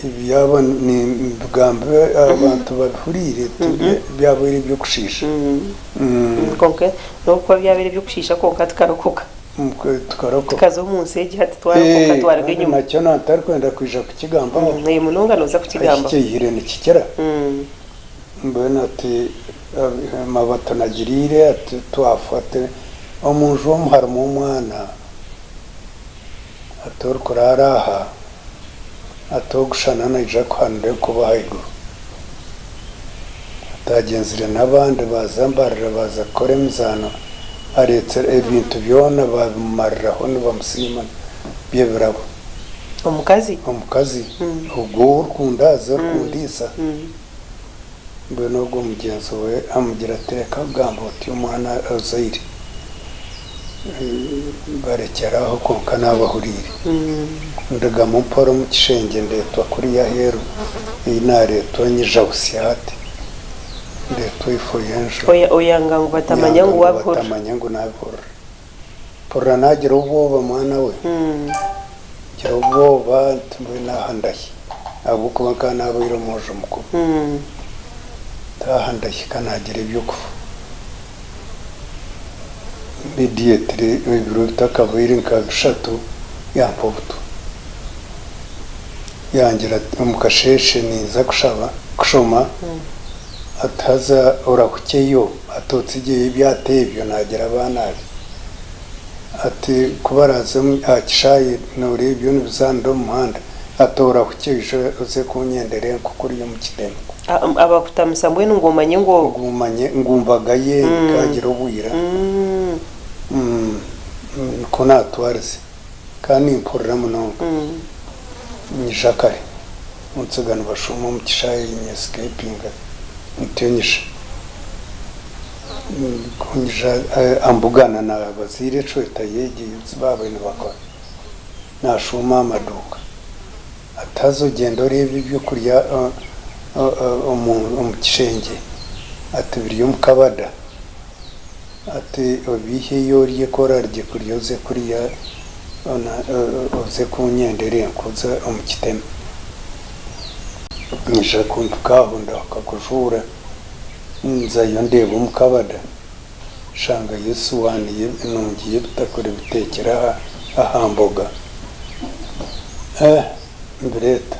Ebi yaaba nibigamba abantu babihuriire byabaire eby'okushiisha. Kwonka n'obu kuba byabaire eby'okushiisha kwonka tukarokoka. Tukarokoka. Tukaza omu nsi egi hati twarokoka twaruga enyima. Nakyo nantarikwenda kwija kukigambaho. Munonga nooza kukigambaho. Ahi kyaihire nikikira. Mbwenu ati Mabato nagiriire ati twafa ati omu nju omu harimu omwana ati orikuraara aha ati ogushana naija kuhanura enkuba ahaiguru. Ati agyenzire n'abandi baaza Mbarara baaza kukora emizaano. Areetsire ebintu byona baabimumariraho nibamusiima by'ebirabo. Omukazi? Omukazi ogwo ou orikundaaza orikundiisa. Mbwenu ogwo mugyenzi we amugira ati, Reka kugamba otyo omwana ozaire. Barekyera aho kwonka naaba ahuriire. Ndugamu mpora omu kishengye ndeetwa kuriya aheeru ei naareetwa nyija busya hati. Ndeetwa ifo y'enju. Oyanga ngu batamanya ngu Nyanga ngu waabihurira. batamanya ngu naabihurira. Mpurira naagira obwoba mwana we. Ngira obwoba nti mbwenu aha ndahi? Ahabw'okuba nkaba naabaire omwojo mukuru. Nti aha ndahi ka naagira eby'okufa. Immediately ebiro bitakabaire nka bishatu yampa obutwa. Yangira ati omu kasheeshe ninza kushaba kushoma ati haza orahukyeyo ati otsigyeyo ebyato ebyo naagira abaana abi. Ati ku baraaze aha kishaayi nooreeba ebyo nibizaanira omu muhanda ati orahukye oije oze kunyendera enku kuriya omu kiteme. Abakutamisa mbwenu ngu omanye ngu. Ngu manye ngu mbagaye nkagira obwira. Nikwo naatwarize. Kandi nimpurira munonga. Nyija kare ntsiga nibashuuma omu kishaayi nyesikeepinga ntyo nyija. Ku nyija ambugana na bazaire eshweta ye egyo ei baabaire nibakora. Naashuuma aha maduuka. Ati haza ogyende oreebe ebyokurya omu kishengye, ati biri omu kabada, ati obiiheyo orye ku oraarugye kurya oze kuriya oze kunyendera enku oze omu kiteme. Nyija ku mpika aho ndahuka kujuura nzayo ndeeba omu kabada nshangayo esuwaani nungi y'ebitakuri biteekire aha mboga. Mbireeta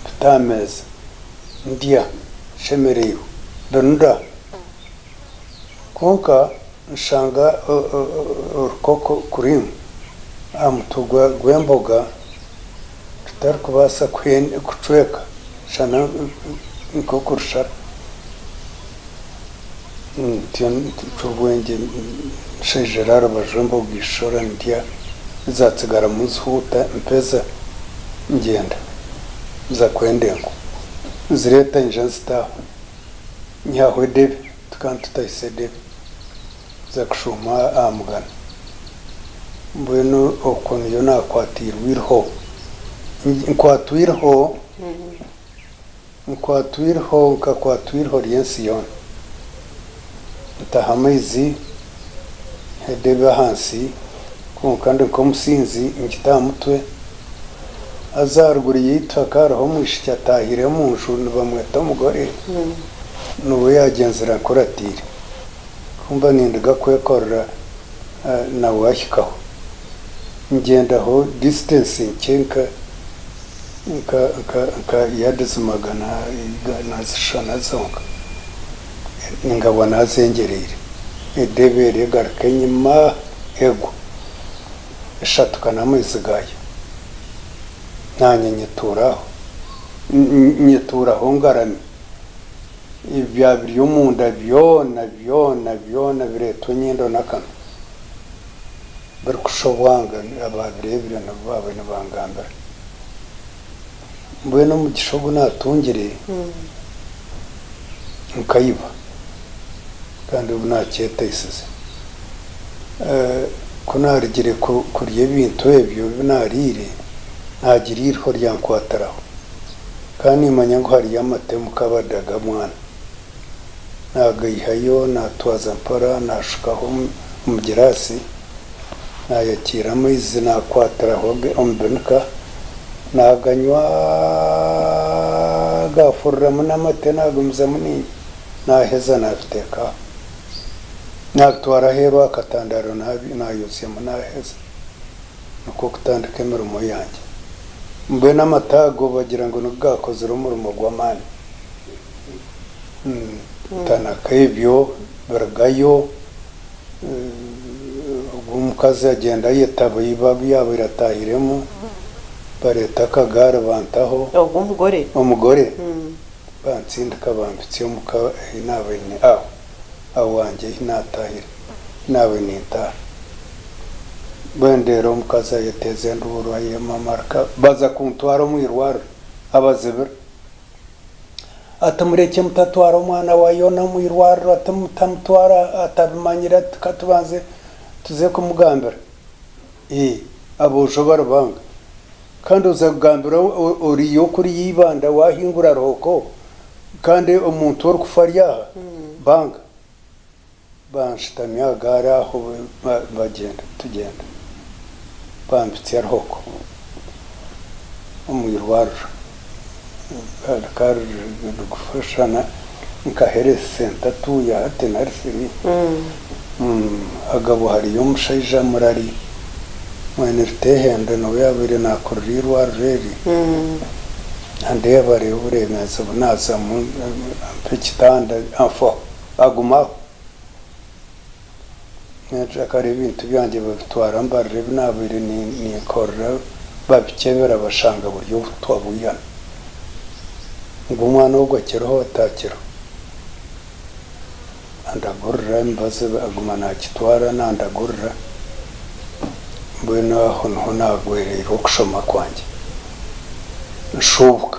mbita aha meeza ndya nshemereirwe binura. Kwonka nshanga orukoko kurimu aha mutwe gw'emboga rutarikubaasa kucweka shana nk'okurushara. Ntyo ncwa obwengye nshaijera aha rubaju emboga ishora ndya ezatsigaramu nzihuuta mpeza ngyenda nza kwenda enku. Nzireeta nyija nzita aho nyihaho edebe tukaba nitutahisa edebe nza kushuuma aha mugano. Mbwenu okwo niyo naakwatiirwe eiriho. Nkwatwa eiriho. Nkwatwa eiriho, nkakwatwa eiriho ry'ensi yoona. Ntaha amaizi, edebe ahansi, kwonka ndi nk'omusinzi ngita aha mutwe. Haza aharuguru yaitu hakaba hariho omwishiki ataahire omu nju nibamweta omugore, niwe yaagyenzire ankuratiire. Ku mba ninduga kwekorera nawe ahikaho. Ngyendaho distance nkye nka. Nka yards nazishushana zonka nkaba nazengyereire edebe eryo egaruka enyima egwa eshatuka n'amaizi gaayo nanye nyetuura aho nyetuuraho ngarami ebya biri omunda byona byona byona bireetwa enyindo n'akanwa birikusha obwanga ababireebire nibo baabaire nibangambira. Mbwenu omugisha ogu naatungire nkaiba kandi obu naakyeteisize. Ku naarugire kurya ebintu ebyo ebi naariire, naagira eiriho ryankwatiraho. Nkaba niimanya ngu hariyo amate omu kabada g'omwana. Naagaihayo naatwaza mpora naashukaho omu giraasi. Naayakiira amaizi naakwatiraho omu binika, naaganywa gaafururamu n'amate naagumizamu niinywa, naaheza naabiteeka aho. Naabitwara aheeru aha katandaaro naayozyamu naaheza. Nikwo kutandika emirimo yangye. Mbwenu amate ago bagira ngu nigo gaakozire omurimo gw'amaani. Ntanaka ebyo birugayo. Ogwo omukazi agyenda ayetaba ei yaabaire ataahiremu, bareeta akagaari bantaho. Ogwo omugore? Omugore. Bantsindika bampitsya omuka ei naabaire ndi aho awangye ei naataahire. Naabe nintaaha. Mbwenu reero omukazi ayeteeza enduuru ayema amaraka baza kuntwara omu irwariro abazibira. Ati murekye mutatwara omwana wa Yona omu irwariro ati mutamutwara atabimanyire ati katubanze tuze kumugambira. Ee aboojo bari banga. Kandi oza kugambira oriyo kuriya Ibanda waahingura Ruhoko kandi omuntu orikufa ari aha banga. Banshutamya aha gaari aho bagyenda tugyenda bampitsya Ruhoko omu irwariro rikaba riri kushushana nka health centre tuuya hati nari siri Agabo hariyo omushaija murari mwene Rutehenda niwe yaabaire naakurira eirwariro eri andeeba areeba oburemeezi obu naazamu ampa ekitanda anfaho. Agumaho. Nyencakare ebintu byangye babitwara mbarira ebi naabaire ninkorera babikyebera bashanga buri obutwa bwihana. Ngu omwana ogu akiriho atakiriho. Andagurira emibazi aguma naagitwara nandagurira mbwenu aho niho naagwereire okushoma kwangye. Nshuubuka.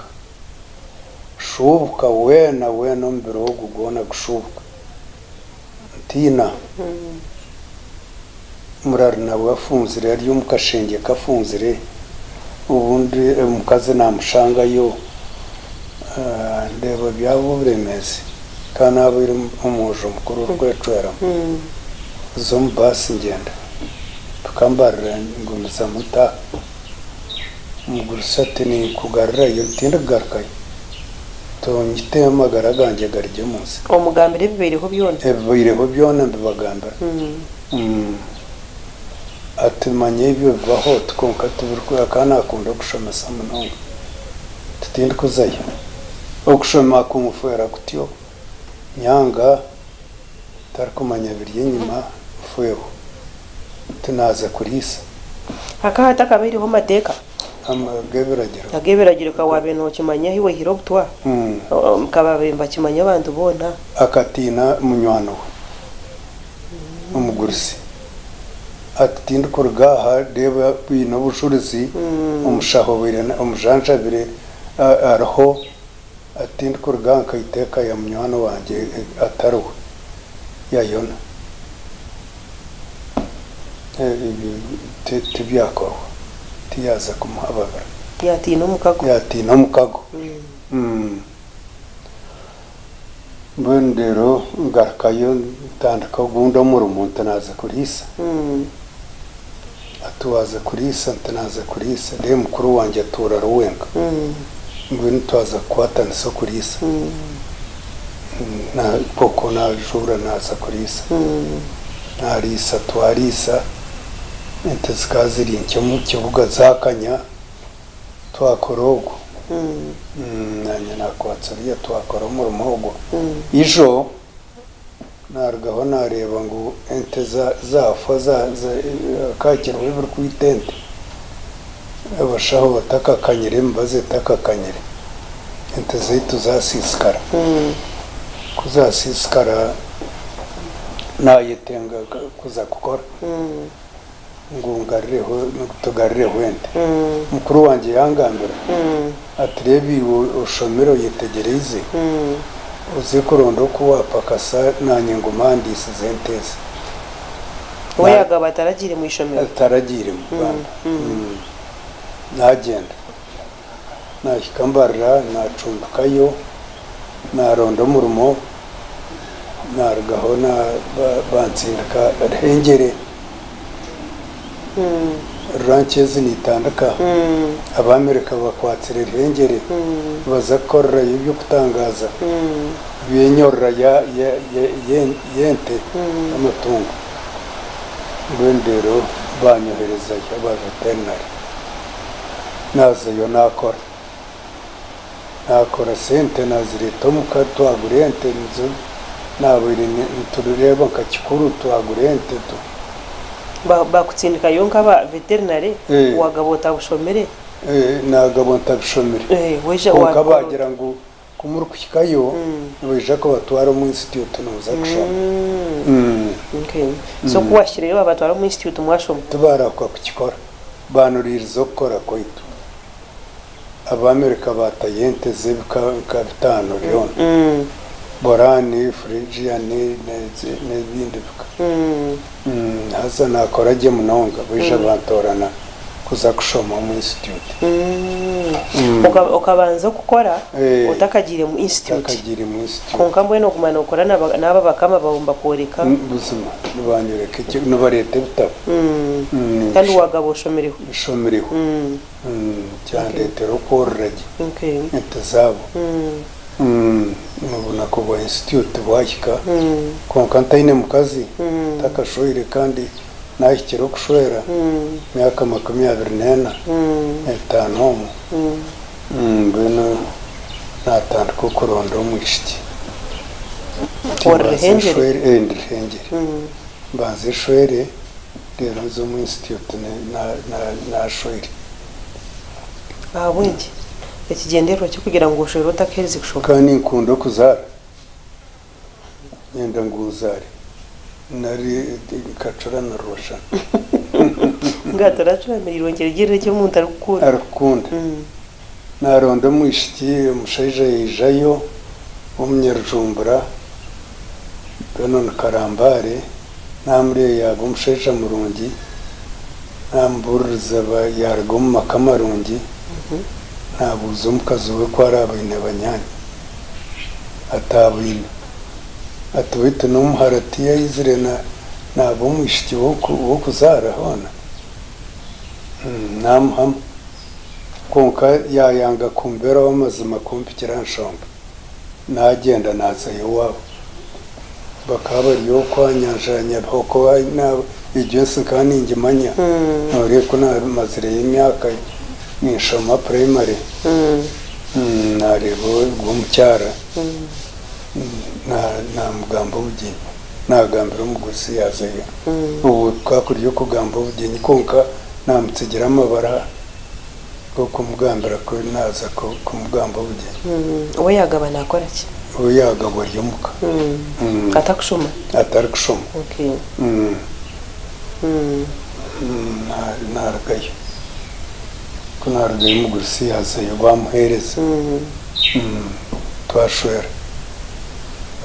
Shuubuka weena weena omubiri ogu gwona gushuubuka. Ntiina. Murari nawe afunzire ari omu kashengye kafunzire, obundi omukazi naamushangayo ndeeba byaba oburemeezi. Kandi naabaire omwojo mukuru orikwecweramu. Nza omu baasi ngyenda. Mpika mbarira ngumizamu ntaaha. Omugurusi ati, Ninkugarurayo, tindikugarukayo. Tonyite, amagara gangye garugye omu nsi. Omugambire ebibaireho byona. Ebibaireho byona mbibagambira. Ati, Manya ebyo bibaho oti, kwonka tibirikukora. Akaba naakunda okushomesa munonga. Ati, Tindikuzayo. Okushoma kunfeera kutyo, nyanga, ntarikumanya biri enyima, nfeeho. Tinaaza kuriisa. Hakaba hatakabaireho mateeka. Ag'ebiragiro. Ag'ebiragiro ka waabaire nookimanya ahi waihire obutwa, ka baabaire nibakimanya abantu boona. Akatiina munywani we omugurusi ati, Tindikuruga aha, reeba baine obujurizi, omushaho omujanjabire ariho, ati, Tindikuruga aha nkaita eka ya munywani wangye atariwe, yayona. Ebyo tibyakorwa. Tiyaaza kumuhababira. Yaatiina omukago. Yaatiina omukago. Mbwenu reero ngarukayo ntandika ogundi omurimo nti naaza kuriisa. Ati waaza kuriisa? Nti naaza kuriisa. Reero mukuru wangye atuura ari wenka. Mbwenu twaza kukwatanisa okuriisa. Kwonka naajuura naaza kuriisa. Naariisa twariisa, ente zikaba ziri nkye omu kibuga zaakanya, twakora ogwo. Naanye naakwatsa oriya twakora omurimo ogwo. Ijo naarugaho naareeba ngu ente zaafa hakaba hakiriho ebirikwita ente, abashaho batakakanyire, emibazi etakakanyire, ente zaitu zaasiisikara. Ku zaasiisikara naayetenga kuza kukora ngu ngarireho tugarireho ente. Mukuru wangye yangambira ati reeba iwe oshomire oyetegyereize oze kuronda oku waapakasa naanye ngume aha ndiisize ente ezi. We yaagaba ataragiire mu ishomero? Ataragiiremu bambi. Naagyenda naahika Mbarara naacumbikayo naaronda omurimo. Naarugaho bantsindika Ruhengyere. Rurankyezi neetandika. Abaamerika bakwatsire Ruhengyere nibaza kukorerayo eby'okutangaaza by'enyorora y'ente n'amatungo. Mbwenu reero baanyoherezayo aba veterinary. Naazayo naakora. Naakora sente naazireeta omuka twagura ente nizo naabaire nitureeba nka kikuru twagura ente tu. Baakutsindikayo nk'aba veterinary waagaba otabushomire? Naagaba ntabishomire kwonka baagira ngu. Ku murikuhikayo nibaija kubatwara omu institute nimuza kushoma. Okay. So ku wahikireyo babatwara omu institute mwashoma? Tibarahuka kukikora. Baanuriiriza okukora kwaitu. Abaamerika baatayo ente z'ebika nka bitaano byona. Borani, Frigian n'ebindi bika. Haza naakora gye munonga baija bantoorana kuza kushoma omu institute. Okabanza okukora otakagiire mu institute? Ntakagiire mu institute. Kwonka mbwenu oguma nookora n'aba bakama baawe nibakworeka? Buzima nibanyoreka eki, nibareeta ebitabo. Kandi waagaba oshomireho? Nshomireho. Kyandeetera okworora gye ente zaabo. Obunaku bwa institute bwahika kwonka ntaine mukazi, ntakashweire kandi nahikire okushwera emyaka 25 omwo, mbwenu natandika okuronda omwishiki. Ori Ruhengyere? Ndi Ruhengyere. Mbanze nshwere reero nze omu institute nashweire. Ahabw'enki? Ekigyendererwa ky'okugira ngu oshwere otakaherize kushoma. Ka ninkunda okuzaara, nyenda ngu nzaare nari nkacura na rwashana. Nga toracuramirirwe nikirugirira eki omuntu arikukunda. Arikukunda. Naronda omwishiki, omushaija yaijayo w'omunyarujumbura, Benon Karambare, namureeba yaaba omushaija murungi. Naamubuuririza yaaruga omu maka marungi, naabuuza omukazi we ku araabe aine banyaanya. Ati abaine. Ati beitu n'omuhara tiyaizire naaba omwishiki w'okuzaara hoona? Naamuhama. Kwonka yaayanga kumbeeraho amazima kumpikira aha nshonga. Naagyenda naazayo owaabo. Bakaba bari okwo aha nyanja ya Nyabihoko egyo ensi nkaba ningimanya noreeba ku namazireyo emyaka ninshoma primary nareeba ogwo omukyara namugamba obugyenyi nagambira omugurusi yazayo obwo kukaba kuri okugamba obugyenyi kwonka namutsigira amabara g'okumugambira ku naaza kumugamba obugyenyi. We yaagaba naakora ki? We yaagaba ari omuka. Atarikushoma? Atarikushoma. Naarugayo. Ku naarugayo omugurusi yaazayo baamuheereza. Twashwera.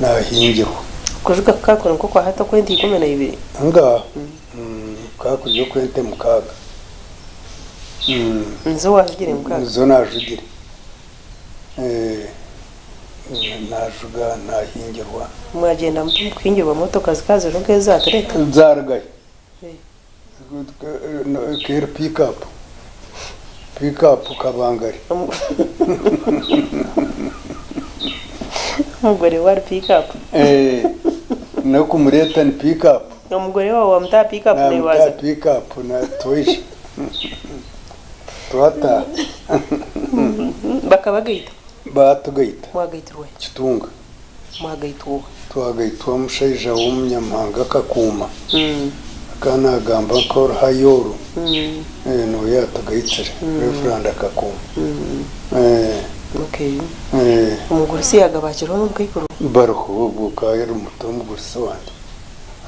Naahingirwa. Okujuga kukaba kuri nk'okwa hati okw'ente 12? Ngaaha. Kukaba kuri okw'ente 6. Nizo waajugire mukaaga? Nizo naajugire. Naajuga naahingirwa. Mwagyenda muta omu kuhingirwa motoka zikaba ziriho nk'ezi za tureta? Zaarugayo. Ekaba eri piikapu. Piikapu kabangari. Omugore we ari piikapu? N'okumureeta ni piikapu. Omugore waawe wamuta aha piikapu naiwe Namuta waaza? aha piikapu twija twataaha. Bakabagaita? Baatugaita. Mwagaitirwa hi? Kitunga. Mwagaitwa oha? Twagaitwa omushaija w'omunyamahanga Kakuuma. Akaba naagamba nk'oruhayo oru, niwe yaatugaitsire, Rev. Kakuuma. Okay. Omugurusi yaagaba akiriho n'omukaikuru? Bariho, obwo akaba ari muto omugurusi wangye.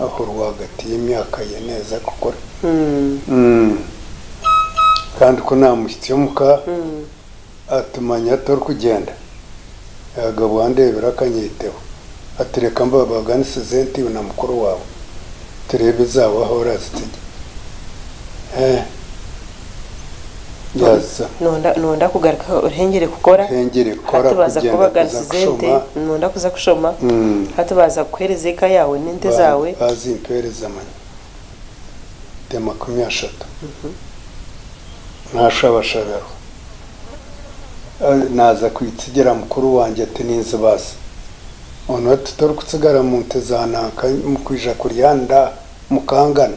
Aho rwagati y'emyaka ye neeza kukura. Kandi ku naamuhitsya omuka, ati, Manya torikugyenda? Yaagabwa andeebire akanyeteho. Ati, Reka mbabaganisize ente iwe na mukuru waawe, tureebe ezaawe ahu oraazitsigye. Eeh. Yaaza. Nonda kugaruka Ruhengeri kukora. Ruhengeri kukora Hati baaza kugyenda kuza kukubaganisiza ente, kushoma. nonda kuza kushoma. Hati baaza kukuheereza eka yaawe n'ente zaawe. Baazimpeereza manya ente 30. Naashabashaberwa. Naaza kwitsigira mukuru wangye ati ninzibaasa. Onu ati torikutsigara mu nte za nanka mukwija kurya nda mukangana.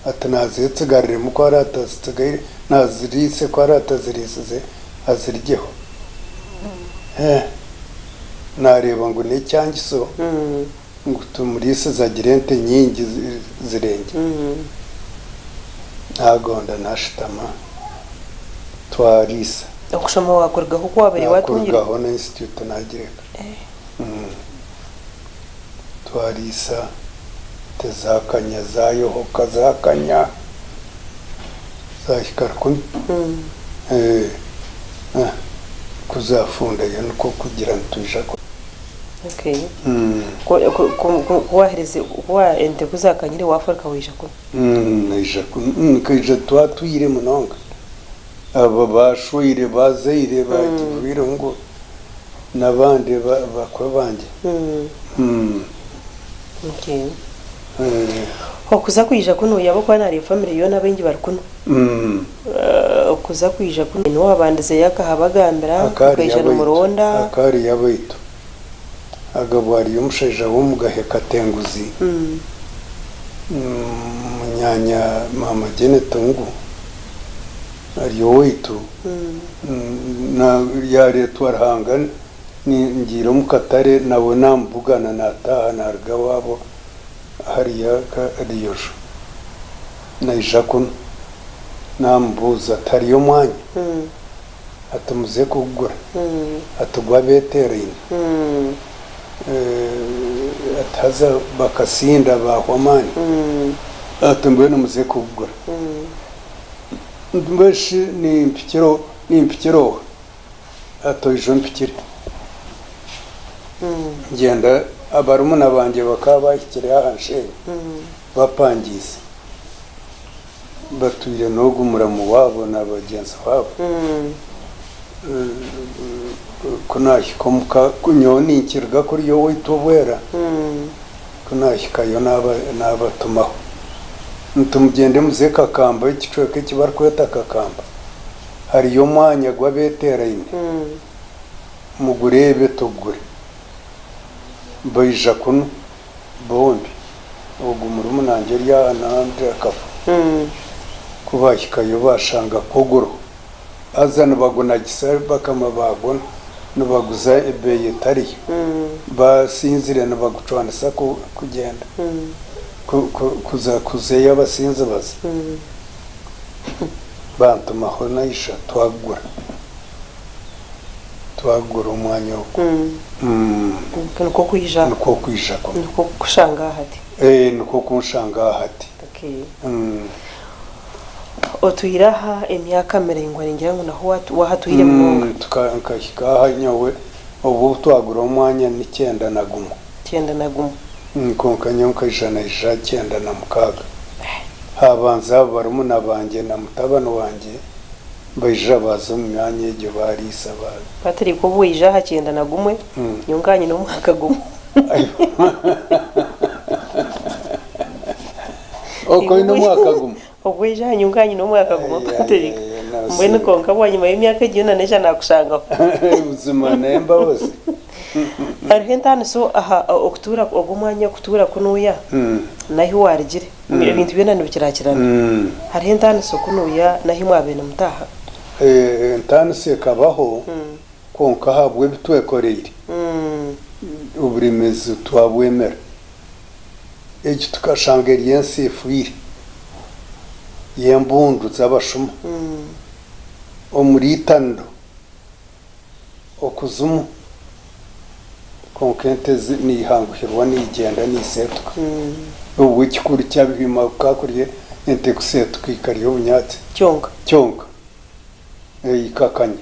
Ati naazeetsigariremu ku araatazitsigaire, naaziriise ku araataziriisize aziryeho. Eeh naareeba ngu n'ekyangiso ngu tumuriisize agire ente nyingi zirengye. Naagonda naashutama twariisa. Okushoma waakurugaho oku waabaire waatungire? Naakurugaho na institute naagireka. Twariisa ente zaakanya zaayohoka zaakanya zaahika rukumi. Ku zaafundayo nikwo kugira ngu twija ku. Okay. Ku waaherize, ku ente ku zaakanyire waafuruka waija kunu? Naija kunu. Nkaija twatwire munonga. Abo baashweire baazaire baakivwire ngu n'abandi bakwe bangye. Okuza kwija kunu yaaba okuba naareeba famire yoona abaingi bari kunu. Okuza kwija kunu niiwe waabandizeyo akahabagambira okaija nimuronda. Aka hariyo abaitu. Agabwa hariyo omushaija w'omugahe Katenguzi munyaanya maama Janet ngu ari owaitu yareetwa Ruhanga ngiire omu katare nawe namubugana nataaha naruga owaabo hariya Riyojo naija kunu namubuuza ati hariyo omwanya? Ati muze kugura. Ati gw'abeeteeraine. Ati haza bakasinda baahwa amaani. Ati mbwenu muze kugura. Mbwenu shi nimpikira oha? Ati oije ompikire. Ngyenda barumuna bangye bakaba bahikire aha nsheenyi bapangiise. Batwire n'ogu muramu waabo na bagyenzi baabo. Ku naahika omuka, nyowe ninkiruga kuriya owaitu obwera, ku naahikayo naabatumaho nti mugyende muze Kakamba, ekicweka eki barikweta Kakamba, hariyo omwanya gw'abeeteeraine, mugureebe tugure. Baija kunu. Bombi, ogu murumuna-ngye ori aha n'ondi akafa. Ku baahikayo baashanga kogoro, haza nibagunagisa bakama baagwo nibaguza ebeeyi etariyo. Basinzire nibagucwanisa kugyenda kuza kuza ei abasinzi baza. Bantumaho naija twagura. Twagura omwanya ogwo. Nikwo kwija. Nikwo kwija kunu. Nikwo kukushanga aha hati. Ee, nikwo kunshanga aha hati. Okay. Otwire aha emyaka miraingwa ningira ngu naho wahatwire munonga. Nkahika aha nyowe obu obu twagura omwanya ni kyenda na gumwe. 91. Kwonka nyowe nkaija naija 96. Haabanza abo barumuna bangye na mutabani wangye. Baija baaza omu myanya egyo baariisa ba. Patrick obu waija aha 91, nyowe nkaba nyine omwaka gumwe. Okaba oine omwaka gumwe? Obu waija aha nyowe nkaba nyine omwaka gumwe Patrick. Mbwenu kwonka bwanyima y'emyaka egyo yoona naija naakushangaho. Buzima n'embabazi. Hariho entaaniso aha okutuura ogu omwanya okutuura kunuuya n'ahu waarugire. Ebintu byona nibikirakirana. Hariho entaaniso kunuuya n'ahu mwabaire nimutaaha? Entaaniso ekabaho kwonka ahabw'ebi twekoreire, oburemeezi twabwemera. Egi tukashanga eri ensi efiire y'embundu z'abashuma omuri eitaniro. Okuzimu, kwonka ente niihanguhirwa niigyenda niiseetuka. Obwo ekikuru kyabihima ka kurya ente kuseetuka ikarya obunyaatsi. Kyonka. Kyonka. Ikakanya.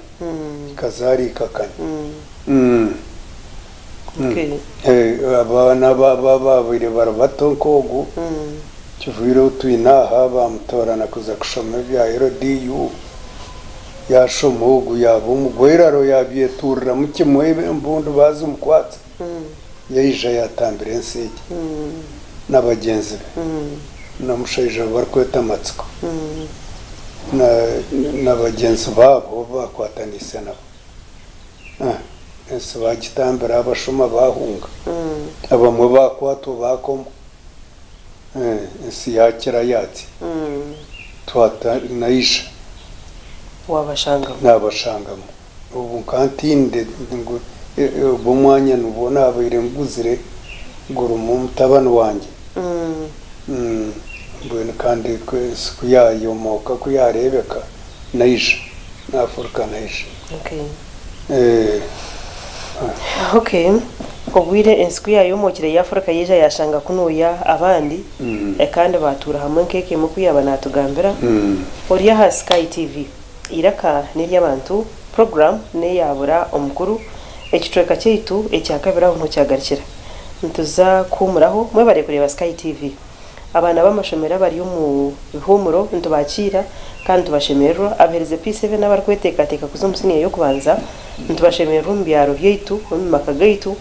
Ikazaara ikakanya. Abaana abaabaire bari bato nk'ogu, kivwire ou twine aha, baamutoorana kuza kushoma ebya LDU. Yaashoma ogu yaaba omugweiraro yaabyetuuriramu kimwe embundu baazimukwatsa yaija yaatambira ensi egi na bagyenzi be n'omushaija ou barikweta Matsiko na bagyenzi baabo obu baakwataniise nabo. Ensi baagitambira abashuma baahunga abamwe baakwatwa baakomwa ensi yaakira yaatsya twata naija. Waabashangamu? Naabashangamu. Obu nkaba ntiinire ngu ogwo omwanya nibwo naabaire nguzire gurimu mutabani wangye. Mbwenu kandi ensi ku yaayomooka ku yaareebeka naija. Nafuruka naija. Okay. Eh. Okay. Obwire ensi ku yaayomokire yaafuruka yaija yaashanga kunuuya abandi kandi baatuura hamwe nk'eka emwe oku yaaba naatugambira. Ori aha Sky TV. Eiraka n'ery'abantu, puroguraamu n'eya Bura Omukuru. Ekicweka kyaitu ekyakabiri aho niho kyagarukira. Nituza kuhuumuraho. Mwebare kureeba Sky TV. Abaana b'amashomero abari omu bihuumuro nitubakiira kandi nitubashemererwa. Abaheereza P7 abarikweteekateeka kuza omu siniya y'okubanza nitubashemererwa omu byaro byaitu, omu maka gaitu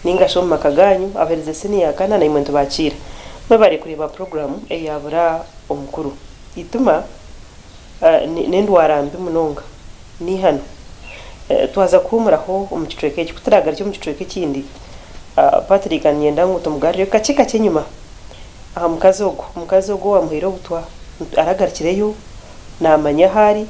nainga shi omu maka gaanyu. Abaheereza siniya ya kana naimwe nitubakiira. Mwebare kureeba puroguraamu eya Bura Omukuru. Eitima n'endwara mbi munonga, n'eihano. Twaza kuhuumuraho omu kicweka eki. Ku turaagarukye omu kicweka ekindi, Patrick niinyenda ngu tumugarureyo kakye kakye enyima aha mukazi ogwo. Omukazi ogwo owaamuhaire obutwa aragarukireyo, naamanya ahu ari.